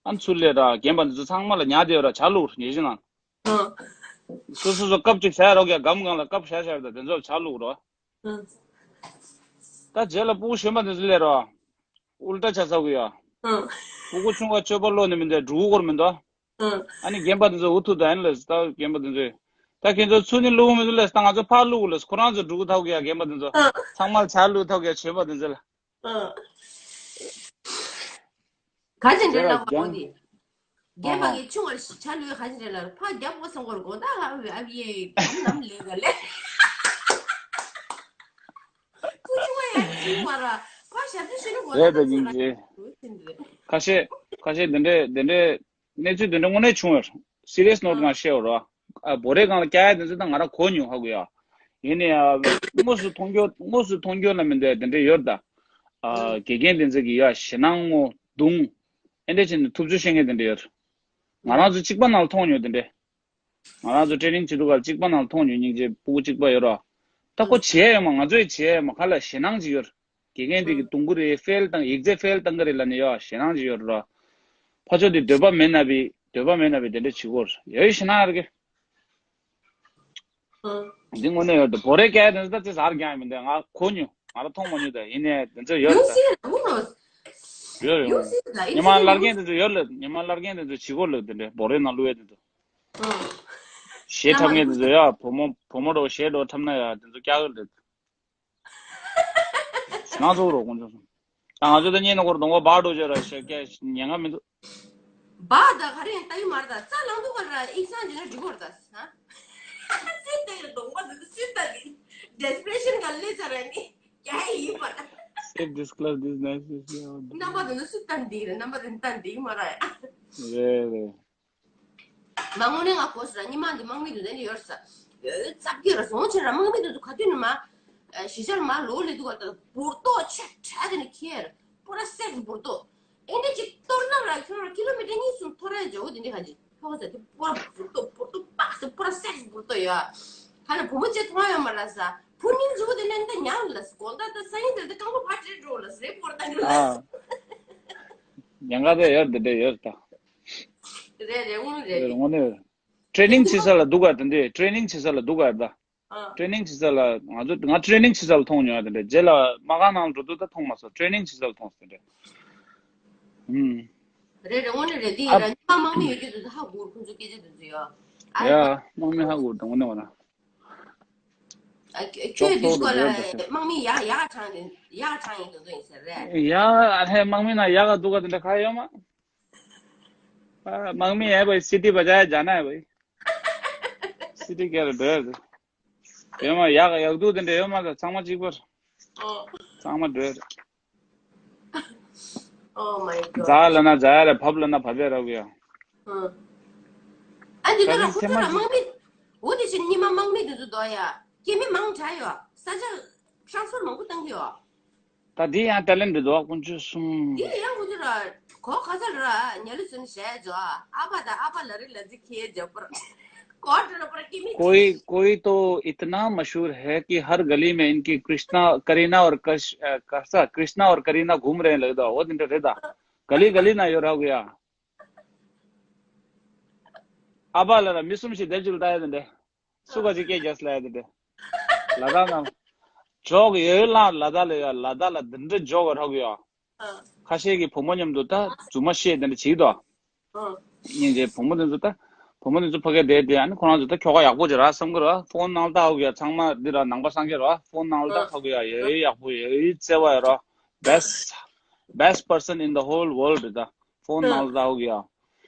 ཨ་ཚུར་སླེབས་ར་རྒན་པ་འདི་ཚོ་ཚང་མ་ལ་ཉལ་བསྡད་ཡོད་ར་ཇ་བླུགས་ར་ཉལ་ཞིག་ནང་། ཨང་། སོ་སོ་སོ་ཀབ་གཅིག་བཞག་རོགས་ཀྱི་སྒམ་སྒང་ལ་ཀབ་བཞག་བཞག་རེད་ད་དེ་ཚོ་ལ་ཇ་བླུགས་རོགས། ཨང་། ད་རྗེས་ལ་སྤུ་གུ་གཞོན་པ་འདི་ཚོ་སླེབས་ར། ཨུལ་ཏྲ་ཆ་ཚ་གི་ཡ། ཨང་། སྤུ་གུ་ཆུང་བ་སྤྱོད་པ་བློ་ནི་མི་འདུག་འབྲུག་སྐོར་མི་འདུག་ཨང་། ཨ་ནི་རྒན་པ་འདི་ཚོ་འུ་ཐུག་ད་ཡིན་ལས་ད་རྒན་པ་འདི་ཚོས། ད་ཁྱེད་ཚོ་ཚུར་ནི་བླུག་མི་འདུག་ལས་ད་ང་ཚོ་ཕར་བླུག་ལས་ཁོ་རང་ཚོ་འབྲུག་ཐག་གི་ཡ་རྒན་པ་འདི་ཚོ། ཨང་། ཚང་མ་ཇ་བླུག་ཐག་གི་ཡ་གཞོན་པ་འདི་ཚོ་ལ། ཨང་། ག་ཅན་འདྲ་ལ་གོ་དེ། རྒན་པ་གི་ཆུང་བར་ཆ་ལུས་ཧ་ཅི་རེད་ལ་ཕ་རྒྱབ་འོ་སང་གོར་གོ་ད་ཧ་བི་ཨ་བི་ཡེ་ནམ་ལེ་ག་ལེ། ཁུ་ཆུང་བ་ཡ་ཆུང་བ་ར་ཕ་ཞབས་ཏུ་ཤི་ནུ་གོ་རེད་ད་ད་ཉིན་ཅི། ཁ་ཤས་ཁ་ཤས་དེ་འདྲས་དེ་འདྲས་གནས་ཚུལ་དེ་འདྲས་དངོས་གནས་བྱུང་བར་སི་རི་ཡས་ནོར་ང་བཤད་བར་བ། ཨ་བོ་རེ་གང་ལ་སྐྱ་ཡ་དེ་ཚོ་ད་ང་ར་གོ་མྱོང་ཧ་གོ་ཡ། ཡིན་ནའི་ཨ་དངོས་སུ་མཐོང་རྒྱུ་དངོས་སུ་མཐོང་རྒྱུ་ལ་མི་འདྲ་དེ་འདྲས་ཡོད་ད། ཨ་དགེ་རྒན་དེ་ཚོ་གི་ཡ་ཞེད་སྣང་ངོ་གདུང་། ཨེ་འདྲས་བྱས་ནས་ཐུབ་ཚོད་བཤད་མཁན་དེ་འདྲས་ཡོད། ང་རང་ཚོ་གཅིག་པ་ནང་ལ་མཐོང་མྱོང་དེ་འདྲས། ང་རང་ཚོ་ཊེ་རེ་ནིང་བྱེད་དུས་སྐབས་གཅིག་པ་ནང་ལ་མཐོང་མྱོང་སྙིང་རྗེ་སྤུ་གུ་གཅིག་པ་ཡོད་ར། ད་ཁོ་བྱས་ཡོད་མ་ང་ཚོས་བྱས་ཡོད་མ་ག་ལ་ཞེད་སྣང་ཅིག་ཡོད། དགེ་རྒན་དེ་གི་དུང་གུ་རེ་ཧྥེལ་བཏང་ཡིག་ཚད་ཧྥེལ་བཏང་གི་རེད་ལབ་ནས་ཡོད་ཞེད་སྣང་ཅིག་ཡོད་ར། ཕ་ཆོས་དེ་འདོད་པ་མེད་ན་བི་འདོད་པ་མེད་ན་བི་དེ་འདྲ་བྱེད་དགོས་ཡོད་ཞེད་སྣང་ཡོད་གི། འདི་དངོས་གནས་ཡོད་དེ་བོ་རེ་སྐྱ་དེ་ཚོ་ད་ཅི་ཟ་ར་རྒྱང་མི་འདུག་ང་གོ་མྱོང་ང་ར་མཐོང་མ་མྱོང་ད་ཡིན་ནའི་དེ་ཚོ་ཡོད་ད། ཡོད་ཡོད། ཉི་མ་ལར་རྒན་དེ་ཚོ་ཡོད་ལ་ཉི་མ་ལར་རྒན་དེ་ཚོ་བྱེད་དགོས་ལ་དེ་འདྲ་བོ་རེ་ནང་བླུག་ཡས་དེ་ཚོ། ཞེ་འཁྲབ་མཁན་དེ་ཚོ་ཡ་བུ་མོ་བུ་མོ་འགྲོ་ཞེ་འགྲོ་འཁྲབ་ན་ཡ་དེ་ཚོ་སྐྱག་གི་རེད། ང་ཚོ་རོགས་ཀུན་ཚོ་སོང་། ད་ང་ཚོ་ད་ཉིན་ནང་སྐོར་གདོང་པ་འབག་འགྲོ་བྱས་ར་ཞེ་སྐད་ཉན་ག་མི་འདུག་བག་ད་ག་རེ་ཡིན་ལྟ་ཡི་མ་རེད་ད་རྩ་ལང་འདུག་ག་ར་ཨིག་སང་ཇི་ན་འགྲིག་གོ་རེད་ད་ཧ། སྲིད་དེ་གདོང་པ་འདི་ཚོ་སྲིད་ད་གི་ཌེ་སི་པི་རེ་ཤན་ག་ལེ་ཚ་ར་ནི་རྒྱ་ཡི་ཡིན་པ། Save this class, this nice is here. རྣམ་པ་འདི་ཚོ་སྲིད་ད་འདི་རེད་རྣམ་པ་འདི་ད་འདི་མ་རེད། རེད་རེད། མ་དངོས་གནས་ང་གོ་སོང་ར་ཉི་མ་འདི་དམག་མི་འདི་འདི་ནི་ཡོད་ས། ཡོད་ཙབ་ཀྱི་ར་སོང་ཆེ་ར་དམག་མི་འདི་ཚོ་ག་དུས་ནི་མ། གཞིས་ཆགས་ལ་མ་ལོག་ལེ་འདུག་ག་ད་འབུར་ཏོག་ཆེ་དྲག་དེ་ནི་ཁྱེར། པུ་ར་སེག་འབུར་ཏོག་ཨེ་འདྲ་ཅིག་གཏོར་ན་ར་ཁྱོད་ར་ཀི་ལོ་མི་ཊར་གཉིས་གསུམ་ཐོར་ར་ཇོ་བོ་དེ་འདྲ་ཧ་ཅི་ཧོ་ཟ་དེ་པུ་ར་འབུར་ཏོག་འབུར་ཏོག་པག་སེ་པུ་ར་སེག་འབུར་ཏོག་ཡོད། ཧ་ལ་བུ་མོ་ཅེ་མཐོང་ཡོད་མ་ལ་ས་བུ་ནིང་ཇོ་བོ་དེ་ནན་ད་ཉང་ལ་ས་གོ་ད་ད་ས་ཡིན་དེ་ད་རྐང་པ་ཕ་ཏྲེ་འགྲོ་ལ་ས་རེ་པོར་ད་འགྲོ་ལ་ས། ཉང་ག་དེ་ཡོད་དེ་འདྲ་ཡོད་ད། རེད་རེད་དངོས་རེད། དངོས་གནས་ཊེ་རེ་ནིང་བྱེད་ས་ལ་འདུག་ག་དེ་འདྲས་ཊེ་རེ་ནིང་བྱེད་ས་ལ་འདུག་ག་ད། ཨ། ཊེ་རེ་ནིང་བྱེད་ས་ལ་ང་ཚོ་ང་ཊེ་རེ་ནིང་བྱེད་ས་ལ་མཐོང་མྱོང་ཡ་དེ་འདྲ་རྗེས་ལ་མ་གང་ནང་ལ་འགྲོ་དུས་ད་མཐོང་མ་སོང་ཊེ་རེ་ནིང་བྱེད་ས་ལ་མཐོང་སོང་དེ་འདྲ། ཧུམ། རེད་རེད་དངོས་གནས་རེད་འདི་ཨ། ར་ཉི་མ་དམག་མི་ཡོད་དུས་ད་ཧ་གོ་ཁོང་ཚོ་སྐད་ཆ་དེ་ཚོ་ཡོད། ཨ། ཡ་དམག་མི་ཧ་གོ་དང་དངོས་གནས་བ་ན། ཨ་ཁྱོད་ཁྱོད་དུས་སྐོར་ལ་དམག་མི་ཡག་ཡག་གྲངས་ཡིན་ཡག་གྲངས་ཡིན་དུ་དུ་ཡིན་ཟེར་རེད། ཡ་ཨ་ཧེ་དམག་མི་ན་ཡག་ག་འདུག་ག་དེ་འདྲ་ག་ཡོད་མ། དམག་མི་ཡས་པའི་སི་ཊི་བ་ཇ་ཡ་ཇ་ན་ཡ་བའི། སི་ཊི་ཀེ་ར་འགྲོ་ཡ་རེད། ཡོད་མ་ཡག་ཡག་སྡུག་དེ་འདྲ་ཡོད་མ་ད་ཚང་མ་གཅིག་པར། ཨོ། ཚང་མ་འགྲོ་ཡ་རེད། Oh my god. ཛ་ལ་ན་ཛ་ཡ་རེད་བབ་ལ་ན་བབ་ཡ་ར་གུ་ཡ། ཨ་འདི་ད་ལ་ཁུ་ཚོ་ལ་དམག་མི། འོ་དེ་བཞིན་ཉི་མ་དམག་མི་དེ་ཚོ་འདོགས་ཡ། སྐྱེ་མི་མང་དྲགས་ཡོད། ས་ཆ་ཊ་རན་སི་ཕར་མང་པོ་བཏང་གི་ཡོད། ད་འདི་ཡང་ཊེ་ལེན་ཊི་འདུག་ཀུན་སྤྱོད་གསུམ། འདི་ཡང་ཁོ་ཚོ་ར་གོ་ཁ་ཚ་ར་ཉ་ལི་སུན་བྱས་ཇོ་ཨ་པ་དང་ཨ་པ་ལ་རི་ལ་ཛི་ཁེ་ཇོ་པར་གོ་ཏྲ་ལ་པར་ཀི་མི། कोई कोई तो इतना मशहूर है कि हर गली में इनकी कृष्णा करीना और कश, अ, कसा कृष्णा और करीना घूम रहे हैं लगता वो दिन रहता गली गली ना यो रह गया। ཨ་པ་ལ་ར་མི་གསུམ་ཞིག་སྡེབ་ཅིག་ལ་ལྟ་ཡ་དེ་འདྲ། སུ་ག་ཅིག་སྐད་རྒྱག་སླ་ཡ་དེ་འདྲ། ལ་དྭགས་ནང་། ཇོག་ཡོད་ལ་ལ་དྭགས་ལ་ཡ་ལ་དྭགས་ལ་དེ་འདྲ་ཇོག་ག་རག་གི་ཡོད། ཁ་ཤས་ཀྱི་བུ་མོ་མཉམ་དུ་ད་རྫུན་མ་བཤད་དེ་འདྲ་བྱེད་ཀྱི་འདུག་སྙིང་རྗེ་བུ་མོ་དེ་ཚོ་ད། བུ་མོ་དེ་ཚོ་ཕ་གི་བསྡད་དེ་ཨ་ནི་ཁོ་རང་ཚོ་ད་ཁྱོ་ག་ཡག་པོ་ཅིག་རག་བསམ་གི་རེད་བ། ཕོན་ནང་ལ་ལྟ་ཧོ་གི་ཡ་ཚང་མ་འདི་ར་ནང་པ་སངས་རྒྱས་རེད་བ། ཕོན་ནང་ལ་ལྟ་ཧོ་གི་ཡ་ཡོད་ཡག་པོ་ཡོད་བརྩེ་བ་ཡོད་རེད་བ། Best best person in the whole world རེད་ད། ཕོན་ནང་ལ་ལྟ་ཧོ་གི་ཡ།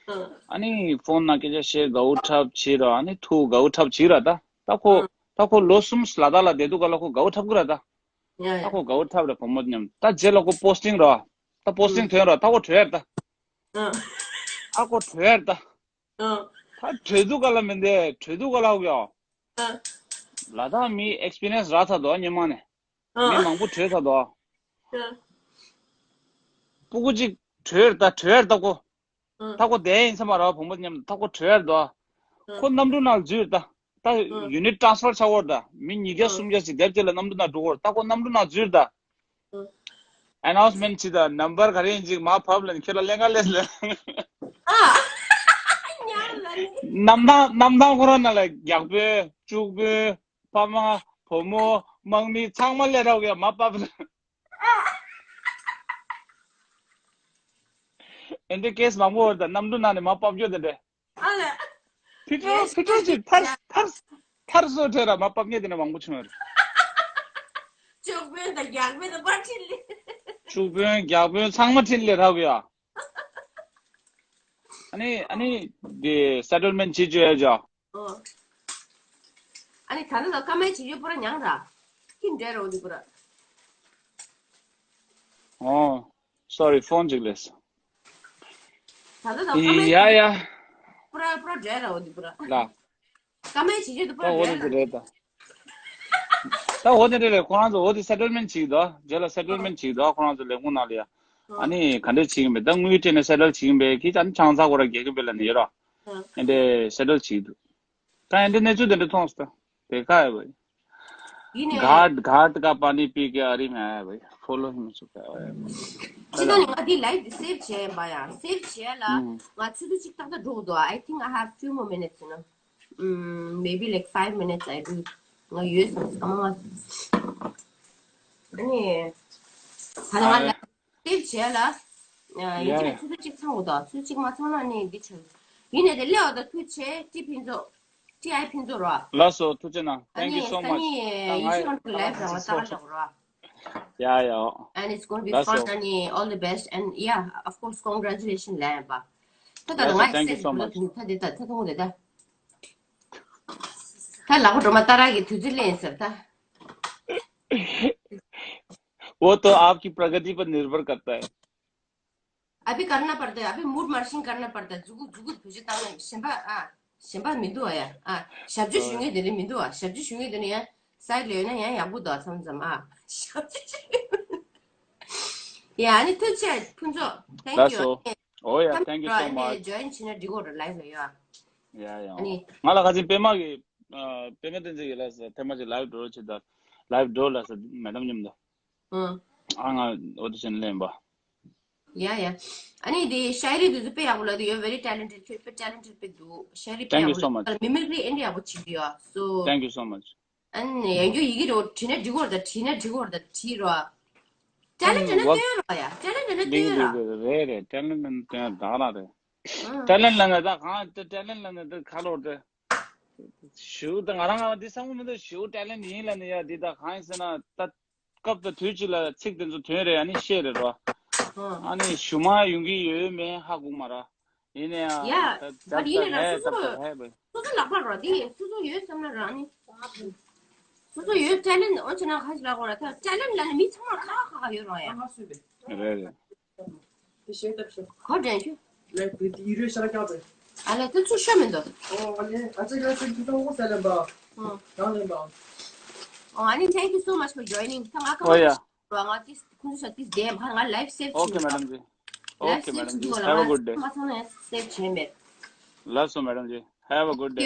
ཨ་ནི་ཕོན་ནང་སྐད་ཆ་བཤད་དགའ་བོ་འཁྲབ་བྱེད་ར་ཨ་ནི་ཐུག་དགའ་བོ་འཁྲབ་བྱེད་ར་ད། ད་ཁོ་ད་ཁོ་ལོ་གསུམ་ལ་དྭགས་ལ་བསྡད་དུས་ག་ལ་ཁོ་དགའ་བོ་འཁྲབ་གི་ར་ད། ཡ་ཡ། ད་ཁོ་དགའ་བོ་འཁྲབ་ར་བུ་མོ་མཉམ་ད་རྗེས་ལ་ཁོ་པོ་སི་ཊིང་ར། ད་པོ་སི་ཊིང་ཐོན་ར་ད་ཁོ་བྲོས་ཡ་ར་ད། ཨ་ཁོ་བྲོས་ཡ་ར་ད། ད་བྲོས་དུས་ག་ལ་མི་འདས་བྲོས་དུས་ག་ལ་ཧོ་གི་ཡ། ལ་དྭགས་མི་ཨེག་སི་པི་རི་ཡན་སི་རག་ཚར་འདུག་ཉི་མ་ནས། མི་མང་པོ་བྲོས་ཚར་འདུག་སྤུ་གུ་གཅིག་བྲོས་ར་ད་བྲོས་ར་ད་ཁོ། ད་ཁོ་བསྡད་ཡིན་ས་མ་རེད། བུ་མོ་མཉམ་དུ་ད་ཁོ་བྲོས་ཡར་འདུག་ཁོ་གནམ་གྲུ་ནང་འཛུལ་ད། ད་ཡུ་ནིཊ་ཊ་རན་སི་ཕར་ཆགས་འོར་ད། མི་ཉིས་བརྒྱ་སུམ་བརྒྱ་ཞིག་སྡེབ་དེ་ལ་གནམ་གྲུ་ནང་འགྲོ་འོར། ད་ཁོ་གནམ་གྲུ་ནང་འཛུལ་ད། ཨ་ནའུན་སི་མེན་ཊི་བྱེད་ད། ནམ་བར་ག་རེ་ཡིན་ཅིག་མར་ཕབ་ལབ་ནས་ཁྱོད་ལ་ལེན་ག་ལས་ལ། ཨ། ཉར་ལ་ནི། གནམ་ཐང་གནམ་ཐང་ཁོ་རང་ནང་ལ་རྒྱག་དཔོན་སྐྱུག་དཔོན་ཕ་མ་བུ་མོ་དམག་མི་ཚང་མ་སླེབས་རོགས་ཡ་མར་ཕབ། ཨེ་འདྲའི་ཀེ་སི་མང་པོ་ཡོད་ད། གནམ་གྲུ་ནང་ནས་མར་ཕབ་རྒྱུ་དེ་འདྲ། ཨ་ལས། ཕི་ཏྲོ་ཕི་ཏྲོ་ཅིག་ཐར་ཐར་ཐར་སོ་ཁྲེ་ར་མར་ཕབ་མཁན་དེ་འདྲ་མང་པོ་བྱུང་ཡོད་རེད། སྐྱུག་དཔོན་དང་རྒྱག་དཔོན་དང་ཕར་ཕྲིན་ལས། སྐྱུག་དཔོན་རྒྱག་དཔོན་ཚང་མ་ཕྲིན་ལས་རག་གི་ཡ། ཨ་ནི་ཨ་ནི་དེ་སེ་ཊལ་མེན་ཊི་བྱེད་བཅུག་ཡ་ཅོ། ཨོ། ཨ་ནི་ད་ལྟ་ལ་ཀ་མའི་བྱེད་ཡོད་པུ་ར་མྱངས་ར། ཁྱིམ་འདྲ་རོ་འདི་པུ་ར། ཨོ། སོ་རི་ཕོན་ཅིག་ལས། ད་ལྟ་ལ་ཀ་མའི་ཡ་ཡ། པུ་ར་པུ་ར་འདྲ་རོ་འདི་པུ་ར། ལ། ཀ་མའི་བྱེད་ཡོད་པུ་ར་ད་འོ་འདྲ་དེ་ར། རེད་ད། ད་འོ་དེ་འདྲ་རེད། ཁོ་རང་ཚོ་འོ་དེ་སེ་ཊལ་མེན་ཊི་བྱེད་དོ། རྗེས་ལ་སེ་ཊལ་མེན་ཊི་བྱེད་དོ། ཁོ་རང་ཚོ་ལས་ཁུངས་ནང་ལ་ཡ། ཨ་ནི་ག་འདྲས་བྱེད་ཀྱི་མེད། ད་དངུལ་སྤྲད་ནས་སེ་ཊལ་བྱེད་ཀྱི་མེད། ཁྱེད་ཅག་ནི་ཆང་ཚ་ཁོ་ར་རྒྱག་གི་མེད་ལ་ནི་ཡོད་ར། ཨེ་འདྲས་སེ་ཊལ་བྱེད་འདུག་ད་ཨེ་འདྲས་གནས་ཚུལ་དེ་འདྲས་མཐོང་སོང་། དེ་ག་ཡོད་པ། ཡིན་ནའི། घाट घाट का पानी पी के अरे मैं आया भाई। फॉलो ही मुझे कर आया भाई। ཅི་ད་ནི་ང་འདི་ལའིབ་འདི་སེབ་བྱས་ཡིན་པ་ཡ། སེབ་བྱས་ལ་ང་ཆུ་ཚོད་གཅིག་ཏག་ཏག་འགྲོ་གི་འདུག I think I have few more minutes, you know. ཨམ། maybe like five minutes I do. ང་ཡོད་སོང་ཨ་མ་ང་། ཨ་ནི། ད་ནི་ང་ལ་སེབ་བྱས་ལ། ཡིན་ཡ་ཅིག་ཡ། ཆུ་ཚོད་གཅིག་ཚང་དགོས་དོ། ཆུ་ཚོད་གཅིག་མ་ཚང་ན་ནི་འདི་ཆེ། ཡིན་ནའི་དེ་སླེབས་པ་དང་ཐུགས་ཆེ་ཏི་ཕིན་ཚོ། ཏི་ཨའི་ཕིན་ཚོ་རོ། ལགས་སོ། ཐུགས་རྗེ་གནང་། Thank you so much. ད་ནི་ཡེ་ཤེས་ཁང་གི་ལའིབ་རང་ལ་ལྟ་ག་ཞོག་རོ། ཡ་ཡ། And it's going to be fun. ལགས་སོ། ཨ་ནི་all the best and yeah, of course, congratulations ལབ་ཡིན་པ། ད་ད་ལགས་སོ། ང་Thank you so much. ད་དེ་ད་ད་ད་ད། ད་ལག་པ་སྒྲོལ་མ་ཏཱ་ར་གི་དུས་ཚོད་ལེན་ཟེར་ད། वो तो आपकी प्रगति पर निर्भर करता है। अभी करना पड़ता है, अभी मूड मार्शिंग करना पड़ता है। जुगु जुगु भुजे तांग शंबा आ शंबा मिंदु आया आ शब्द शुंगे देने मिंदु आ शब्द शुंगे देने या साइड ले ना या या बुदा समझम आ शब्द शुंगे या अनि तुझे पुंजो। Thank you. That's all. Oh yeah, thank you so much. Join chine digo live le ya. Yeah yeah. अनि ང་ལ་ཁ་ཅིག་པད་མ་གི་པད་མ་བསྟན་འཛིན་གྱི་ལ་ས་ཐེངས་མ་ཅིག་ལའིབ་འགྲོ་ཆེད་དང་ལའིབ་འགྲོ་ལ་ས་མེ་ཌམ་མཉམ་དུ། ཨ་ང་ཨོ་ཌི་ཤན་ལེན་པ། Yeah yeah. ཨ་ནི་དེ་ཤའི་རི་དུས་ཚོད་དཔེ་ཡག་པོ་ལ་དུ། You're very talented. ཁྱོད་དཔེ་ཊེ་ལེན་ཊེཌ་དཔེ་འདུག་ཤའི་རི་དཔེ་ཡག་པོ་ལ། མི་མི་ཀི་རི་ཨེ་འདྲ་ཡག་པོ་བྱེད་ཀྱི་ཡོད། So thank you so much. ཨ་ནི་ཡང་རྒྱུ་ཡི་གེ་རོ་བྲིས་ན་འགྲིག་གོ་ར། ད་བྲིས་ན་འགྲིག་གོ་ར། ད་བྲིས་རོ། ཊེ་ལེན་ཊེཌ་ན་བསྟོན་རོ་ཡ། ཊེ་ལེན་ཊེཌ་ན་བསྟོན་རོ། རེད་རེད། ཊེ་ལེན་ཊེཌ་ན་བསྟོན་ད་ར་རེད། ཊེ་ལེན་ཊེཌ་ལ་ན་ད་གང་ཊེ་ལེན་ཊེཌ་ལ་ན་ད་ག་ལོ་རེད། ཞུ་ད་ང་རང་ང་འདི་བསམ་གི་མི་འདུག་ཞུ་ཊེ་ལེན་ཊེཌ་ཡིན་ལ་ནི་ཡ། འདི་ད་གང་ཡིན་ཟེར་ན་ད་སྐབས་དང་དུས་གཅིག་ལ་ཚིག་དེ་ཚོ་ཐོན་རེད། ཨ་ནི་ཤེས་རེད་རོ། ཨ་ནི་ཞུ་མ་ཡོང་གི་ཡོད་མེད་ཧ་གོ་མ་ར། ཡིན་ན་ཡང་ཡ་ད་ད་ཡིན་ན་ད་ར་སོ་སོ་ད་ད་ཧེ་བེ། སོ་སོ་ལག་པ་རོ་འདི་སོ་སོ་ཡོད་བསམ་ན་རང་ནི། སོ་སོ་ཡོད་ཊེ་ལེན་ཊེཌ་འོན་ཆེ་ན་ཁ་ཞིག་ལ་གོ་ར། ད་ཊེ་ལེན་ཊེཌ་ལ་ནི་མི་ཚང་མ་ཁ་ཁ་ཁ་ཡོད་རོ་ཡ། རེད་རེད། ག་དྲན་ཤུ། ཨ་ལས་དུ་ཚུར་ཤོ་མི་འདུག་ཨོ་ཨ་ནི་thank you so much for joining. ད་ང་ཁ་མ་ཨོ་ཡ། ང་ཏིས་ཁུན་ཤ་ཏིས་དེ་ང་ལའིབ་སེབ་ཨོ་ཁེ་མེ་ཌམ་ཇི། ལའིབ་ཨོ་ཁེ་མེ་ཌམ་ཇི། Have a good day. ལ་སོ་མེ་ཌམ་ཇི། Have a good day.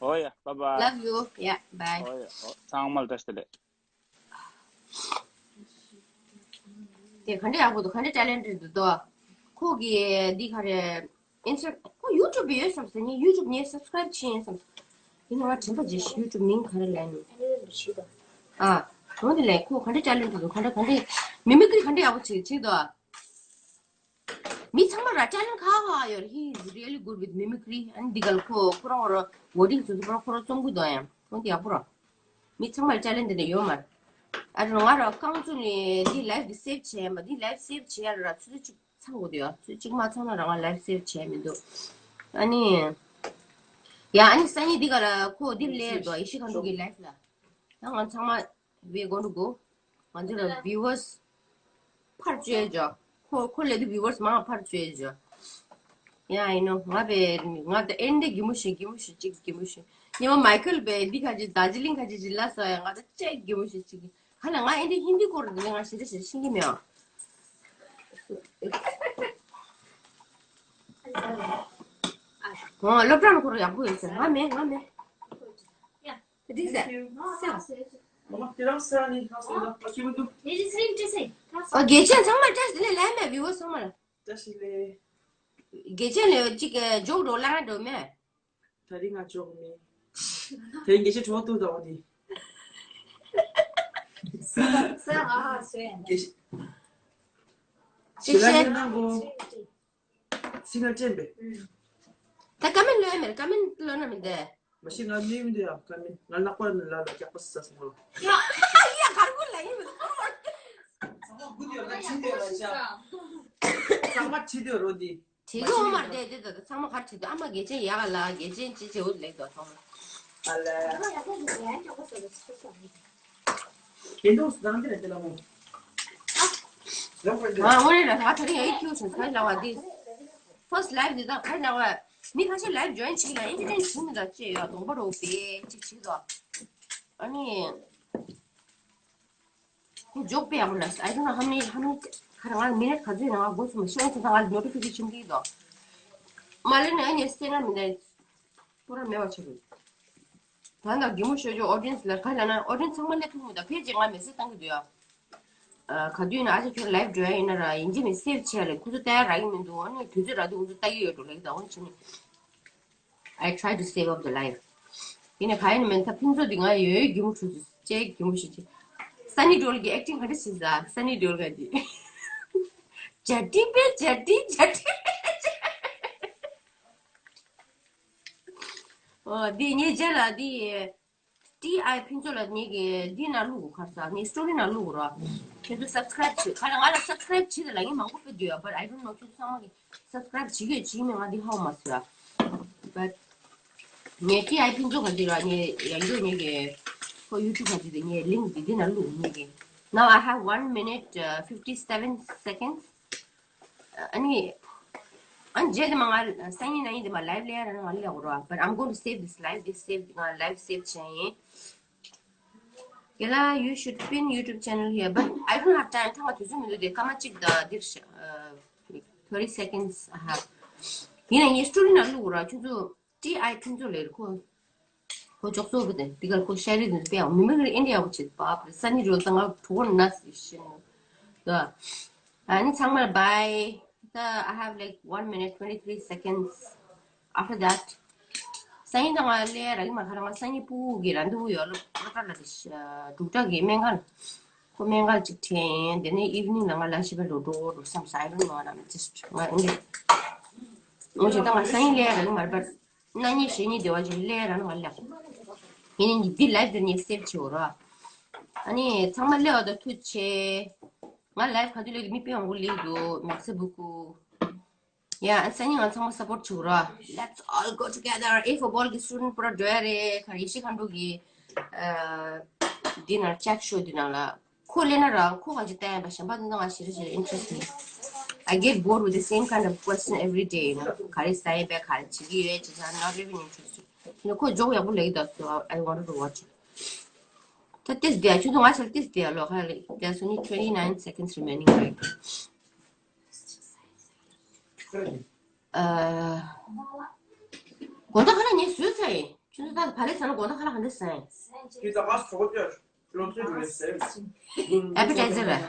ཨོ་ཡ། Bye bye. Love you. Yeah, bye. ཨོ་ཡ། ཨོ་ཚང་མ་ལ་བཀྲ་ཤིས་བདེ་ལེགས། དེ་ག་འདྲ་ཡག་པོ་འདུག་ག་འདྲ་ཊེ་ལེན་ཊེཌ་འདུག་དོ། ཁོ་གི་འདི་ག་རེ། ཨིན་སི་ཊ་ཁོ་ཡུ་ཊུབ་ཡོད་བསམ་ཟེར་ནི། ཡུ་ཊུབ་ངས་སབ་སི་ཀ་རེབ་བྱས་ཡིན་བསམ། ཡིན་ནའང་དྲན་པ་བརྗེད་ཤག་ཡུ་ཊུབ་མིང་ག་རེ་ལབ་ནི། ཨ། འོ་དེ་ལས་ཁོ་ག་འདྲ་ཊེ་ལེན་ཊེཌ་འདུག་ག་འདྲ་ག་འདྲ་མི་མི་ཀི་རི་ག་འདྲ་ཡག་པོ་བྱེད་བྱེད་དོ། མི་ཚང་མ་ར་ཊེ་ལེན་ཊེཌ་ཁག་ཁག་ཡོད། He is really good with mimicry. ཨ་ནི་འདི་ག་ལ་ཁོ་ཁོ་རང་ར་ཝོ་ཌིང་ཚོ་ཚོ་ཁོ་རང་ཁོ་རང་རྩོམ་གི་འདུག་ཡང་ཁོ་འདི་ཡག་པོ་ར། མི་ཚང་མར་ཊེ་ལེན་ཊེཌ་དེ་འདྲ་ཡོད་མ་རེད། ཨ་རོ་ང་ར་རྐང་བཙུགས་ནས་འདི་ལའིབ་འདི་སེབ་བྱས་མ། འདི་ལའིབ་སེབ་བྱས་ཡ་ར་ཆུ་ཚོད་གཅིག་ཚང་དགོས་འདུག་ཡ། ཆུ་ཚོད་གཅིག་མ་ཚང་ན་ར་ང་ལའིབ་སེབ་བྱས་མི་འདུག་ཨ་ནི། ཡ་ཨ་ནི་སང་ཉིན་འདི་ག་ལ་ཁོ་འདི་སླེབས་འདུག་ཡེ་ཤེས་ཁང་ཚོ་གི་ལའིབ་ལ། ཡང་ང་ཚང་མ་we are going to go. ང་ཚོ་ལ་བིའུ་ཝར་སི་ཕར་བཅོས་འཇོག་ཁོ་ཁོ་ལས་དུ་བིའུ་ཝར་སི་མང་ཕར་བཅོས་འཇོག་ཡ་ཨི་ནོ། ང་བས་ང་ད་ཨེན་ཌི་གི་མོ་ཞིག་གི་མོ་ཞིག་ཅིག་གི་མོ་ཞིག་ཉི་མ་མའི་ཁལ་བས་འདི་ཁ་ཅིག་དར་ཇི་ལིང་ཁ་ཅིག་ཅིག་ལ་སོ་ཡ། ང་ད་ཅེག་གི་མོ་ཞིག་ཅིག་གི་ཁ་ལ་ང་ཨེན་ཌི་ཧིན་དི་སྐོར་འདི་ལ་ང་ཞེ་དྲག་ཞེ་དྲག་ཤེས་ཀྱི་མེད། ཨ། ཨོ། སློབ་གྲྭ་ལ་ཁོ་རང་ཡག་པོ་ཡོད་ཟེར། ང་མེད། ང་མེད། འགྲིག་ཟེར། ཟེར། ཨོ། དགེ་ཆེན་ཚང་མ་བཀྲ་ཤིས་བདེ་ལེགས་ལབ་མེད། བི་ཝར་ཚང་མ་ལ། བཀྲ་ཤིས་བདེ་ལེགས། དགེ་ཆེན་ལ་ཅིག་འཇོག་འགྲོ་ལ་འགྲོ་མེད། ད་རིང་ང་འཇོག་མེད། དེ་རིང་དགེ་ཆེན་གྲོགས་ཏུ་དང་འོ་དེ། དགེ་ཆེན། ཞེ་ལ་ཉན་ན་གོ། སི་ང་ཅན་པས། ད་ཀ་མེན་ལོས་མེད། ཀ་མེན་ལོས་ན་མི་འདི། མ་གཞི་ང་མི་མི་འདུག་ཡ། ཀ་མེན་ང་ལག་པ་ལ་ལ་རྒྱག་པ་ས་སོང་ལ། ཡ་ཡ་གར་གུ་ལ་ཡིན་མི་འདུག་ཚང་མ་བྲིས་དུས་རོ་འདི། བྲིས་གི་འོ་མ་རེད་དེ། ད་ཚང་མ་གར་བྲིས་དུས། ཨ་མ་དགེ་ཆེན་ཡག་ལ་དགེ་ཆེན་ཅི་བྱེད་འོ་ལེགས་དོ་ཚང་མ། ཨ་ལ། དེ་འདུག་ཟང་དེ་རེད་དེ་ལ་མོ། ང་འོ་རེད་ལ་ང་ད་རིང་ཨེ་ཁྱུ་སོང་ཁ་ལ་བ་འདི། ཕར་སི་ལའིབ་འདི་དག་ཁ་ལ་བ། མི་ཁ་ཤས་ལའིབ་ཇོ་ཡིན་བྱེད་ལ་ཨེན་ཊར་ཊེན་བྱེད་མི་དག་ཅེས་ཡོད་གདོང་པ་རོ་པེ་ཅིག་བྱེད་དོ། ཨ་ནི། ཁོ་འཇོག་པའི་ཡག་པོ་ལ། I don't know how many, how many, ཁ་རང་ང་མི་ནཊ་ག་ཚོད་ཡིན་ང་སྒོ་སུ་མ་ཤོང་ཚོད་ང་ནོ་ཊི་ཕི་ཀེ་ཤན་འདི་དོ། མ་ལེ་ནས་ཨ་ནི་སེ་ན་མི་ནཊ་པུ་ར་མེད་པ་ཆགས་འདུག་ད་ལྟ་གད་མོ་ཤོར་ཆོག་ཨོ་ཌི་ཡེན་སི་ལ་ག་ལ་ན་ཨོ་ཌི་ཡེན་སི་ཚང་མ་སླེབས་ཐུབ་མི་འདུག་ཕལ་ཆེར་ང་མེ་སེ་ཇི་བཏང་གི་འདུག་ཡ། ག་དུས་ཡིན་ན་ཨ་ཅག་ཁྱོད་ལའིབ་འགྲོ་ཡ་ཡིན་ན་ར་ཡིན་གཅིག་མེ་སེ་ཇི་བྱས་ལ་ཁོ་ཚོ་ལྟ་ཡ་རག་གི་མི་འདུག་ཨ་ནི་དུས་ཚོད་རག་དུས་ཁོ་ཚོ་ལྟ་གི་ཡོད་འགྲོ་ལེགས་ད་འོ་ནི་བྱས་ནས། I try to save up the life. ཡིན་ནའི་ག་ཡིན་མིན་ད་ཕུན་ཚོགས་འདི་ང་ཡོད་ཡོད་གད་མོ་ཤོར་ཅེས་གད་མོ་ཤོར་ཅེས། སན་ནི་ཌི་ཡོལ་གྱི་ཨེག་ཊིང་ག་འདྲ་བྱེད་ཟ། སན་ནི་ཌི་ཡོལ་ག་འདི། ཇ་ཏི་པེ་ཇ་ཏི་ཇ་ཏི། ཨོ་འདི་ངའི་རྗེས་ལ་འདི། ཊི་ཨའི་ཕུན་ཚོགས་ལ་ངེད་ཀྱི་འདི་ནང་བླུག་གོ་ཁར་ས་ངའི་སི་ཊོ་རི་ནང་བླུག་གོ་ར། ཁྱེད་ཚོ་སབ་སི་ཀ་རའིབ་བྱེད་ག་རེ་ང་ལ་སབ་སི་ཀ་རའིབ་བྱེད་དེ་ལ་ངས་མང་པོ་ཕུལ་དུ་ཡོད། but I don't know ཁྱེད་ཚོ་ཚང་མ་གི་སབ་སི་ཀ་རའིབ་བྱེད་ཀྱི་ཡོད་བྱེད་ཀྱི་མེད་ང་འདི་ཧ་གོ་མ་སོང་ཡ། But ངས་ཊི་ཨའི་ཕུན་ཚོགས་ག་ཅིག་ར་ངས་ཡང་འགྱོ་ངེད་ཀྱི་ཁོ་ཡུ་ཊུབ་ག་ཅིག་དེ་ངས་ལིང་ཀི་འདི་འདི་ནང་བླུག་ངེད་ཀྱི། Now I have one minute, uh, fifty seven seconds. ཨ་ནི། ཨ་ནི་རྗེས་དེ་མ་ང་སང་ཉིན་གནངས་ཉིན་དེ་མ་ལའིབ་ལས་ར་ང་ལས་འོ་ར། But I'm going to save this live. This save ང་ལའིབ་སེབ་བྱས་ཡིན། Kayla, you should pin YouTube channel here. But I don't have time. ཐང་ག་དུས་ཚོད་མི་འདུག་དེ་སྐར་མ་གཅིག་དང་འདིར་ཤ- uh, thirty seconds I have. ཡིན་ན་ངས་སི་ཊོ་རི་ནང་བླུག་ར་ཁྱོད་ཚོ། ཊི་ཨའི་ཕུན་ཚོགས་ལས་ཁོ། ཁོ་ཅོག་ཙོ་བུ་དེ་འདི་གར་ཁོ་ཤ་རི་དེ་དཔེ་ཡང་མི་མི་གི་ཨིན་ཌི་ཡ་བ་ཆེ་བ་སན་ནི་ཌི་ཡོལ་དང་ང་གྲོགས་ན་སི་ཤིན་ནོ། ད་ཨ་ནི་ཚང་མར་bye. ད་I have like one minute twenty three seconds. After that སང་ཉིན་ད་ང་ལས་ར་གི་མ་ཁ་ར་ང་སང་ཉིན་སྤུ་གུ་གི་རན་དུ་ཡོད་ལོ་ཁ་ལ་དེ་འབྲུག་གྲགས་གི་སྨན་ཁང་ཁོ་སྨན་ཁང་གཅིག་དྲན་དེ་ནས་ཨིབ་ནིང་ལ་ང་ལ་ཤི་བ་ལོ་འགྲོ་འགྲོ་བསམ་ས། I don't know, I'm just ང་ཨིན་ཌི་ཡ། ངོ་ཅིག་ད་ང་སང་ཉིན་ལས་ར་གི་མ་ར་བར། གནངས་ཉིན་གཞེས་ཉིན་སྡེ་བ་ཅིག་སླེབས་ར་ན་ང་སླེབས། ཡིན་ནའི་འདི་ལའིབ་འདིར་ངས་སེབ་བྱེད་འོ་ར། ཨ་ནི་ཚང་མ་སླེབས་པ་དང་ཐུགས་རྗེ་ཆེ། ང་ལའིབ་ག་དུས་སླེབས་ཀྱི་མི་དཔེ་མང་པོ་སླེབས་འདུག་མེག་སི་བུ་ཀུ། ཡ་ཨ་སང་ཉིན་ང་ཚང་མ་སབ་པོར་བྱེད་འོ་ར། Let's all go together. ཨེ་ཧྥོར་བྷོལ་གི་སི་ཊུ་ཌེན་ཊི་པུ་ར་འགྲོ་ཡ་རེད། ག་རེ་ཡེ་ཤེས་མཁན་འགྲོ་གི། ཨ་འདི་ནང་ཅེཊ་ཤོ་འདི་ནང་ལ། ཁོ་ལས་ན་ར་ཁོ་ག་ཅིག་བལྟ་ཡ་པ་གཞན་པ་འདི་ང་ཞེ་རེ་ཞེ་རེ་ཨིན་ཊི་རེ་སི་ཊི་མེད། I get bored with the same kind of question every day, you know. ག་རེ་ཟ་ཡིན་པས་ག་རེ་བྱེད་ཀྱི་ཡོད་ཅེས་ང་not even interested. You know, ཁོ་ཇོག་ཡག་པོ་ལེགས་འདུག so I wanted to watch it. ད་ཏིས་བསྡད་ཁྱོད་ཚོ་ང་ཚོར་ཏིས་བསྡད་ལོ་ཁ་ལེ། There's only twenty nine seconds remaining, right? ཨ། དགོང་དག་ཁ་ལག་ངས་བཟོས་ཚར་ཡིན། ཁྱོད་ཚོ་ད་བག་ལེབ་ཟ་ན་དགོང་དག་ཁ་ལག་ག་འདྲ་ཟ་ཡིན། དེ་ད་ག་སོ་ཏེ་ལོ་ཚོད་རེད་ཟེར། ཨེ་པི་ཊའི་ཛར་རེད།